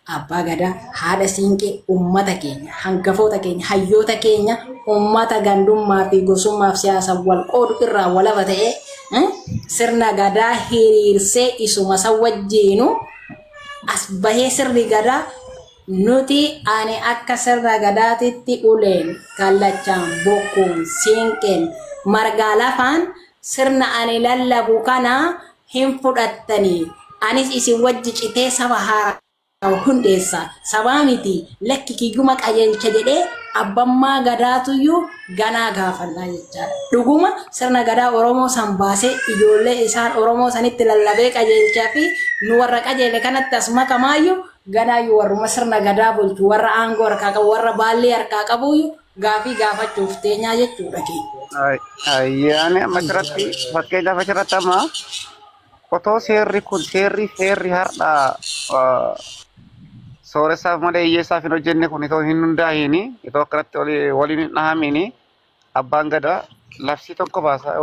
abbaa gadaa, haadha siinqee, ummata keenya, hangafoota keenya, hayyoota keenya, ummata gandummaa fi gosummaa fi siyaasa wal qoodu irraa walaba ta'ee sirna gadaa hiriirsee isuma san wajjiinu as bahee sirni gadaa nuti ani akka sirna gadaatitti uleen, kallachaan, bokkuun, siinqeen, margaa lafaan sirna ani lallabu kana hin fudhattanii anis isin wajji citee saba haaraa hundeessa sabaa miti lakki kiyyuma qajeelcha jedhee abbammaa gadaatuyyuu ganaa gaafannaa jechaadha. Dhuguma sirna gadaa Oromoo san baasee ijoollee isaan Oromoo sanitti lallabee qajeelchaa fi nu warra qajeele kanatti as makamaayyuu ganaayyuu warruma sirna gadaa bulchu warra aangoo harkaa qabu warra baallii harkaa qabuyyuu gaafii gaafachuuf teenyaa jechuudha keenya. Ayyaani amma asirratti fakkeenyaaf asirratti amma otoo seerri kun seerri seerri har'a sooressaaf malee hiyyeessaaf hin hojjenne kun itoo hin hundaa'iin itoo akkanatti waliin hin dhahamiin abbaan gadaa labsii tokko baasa.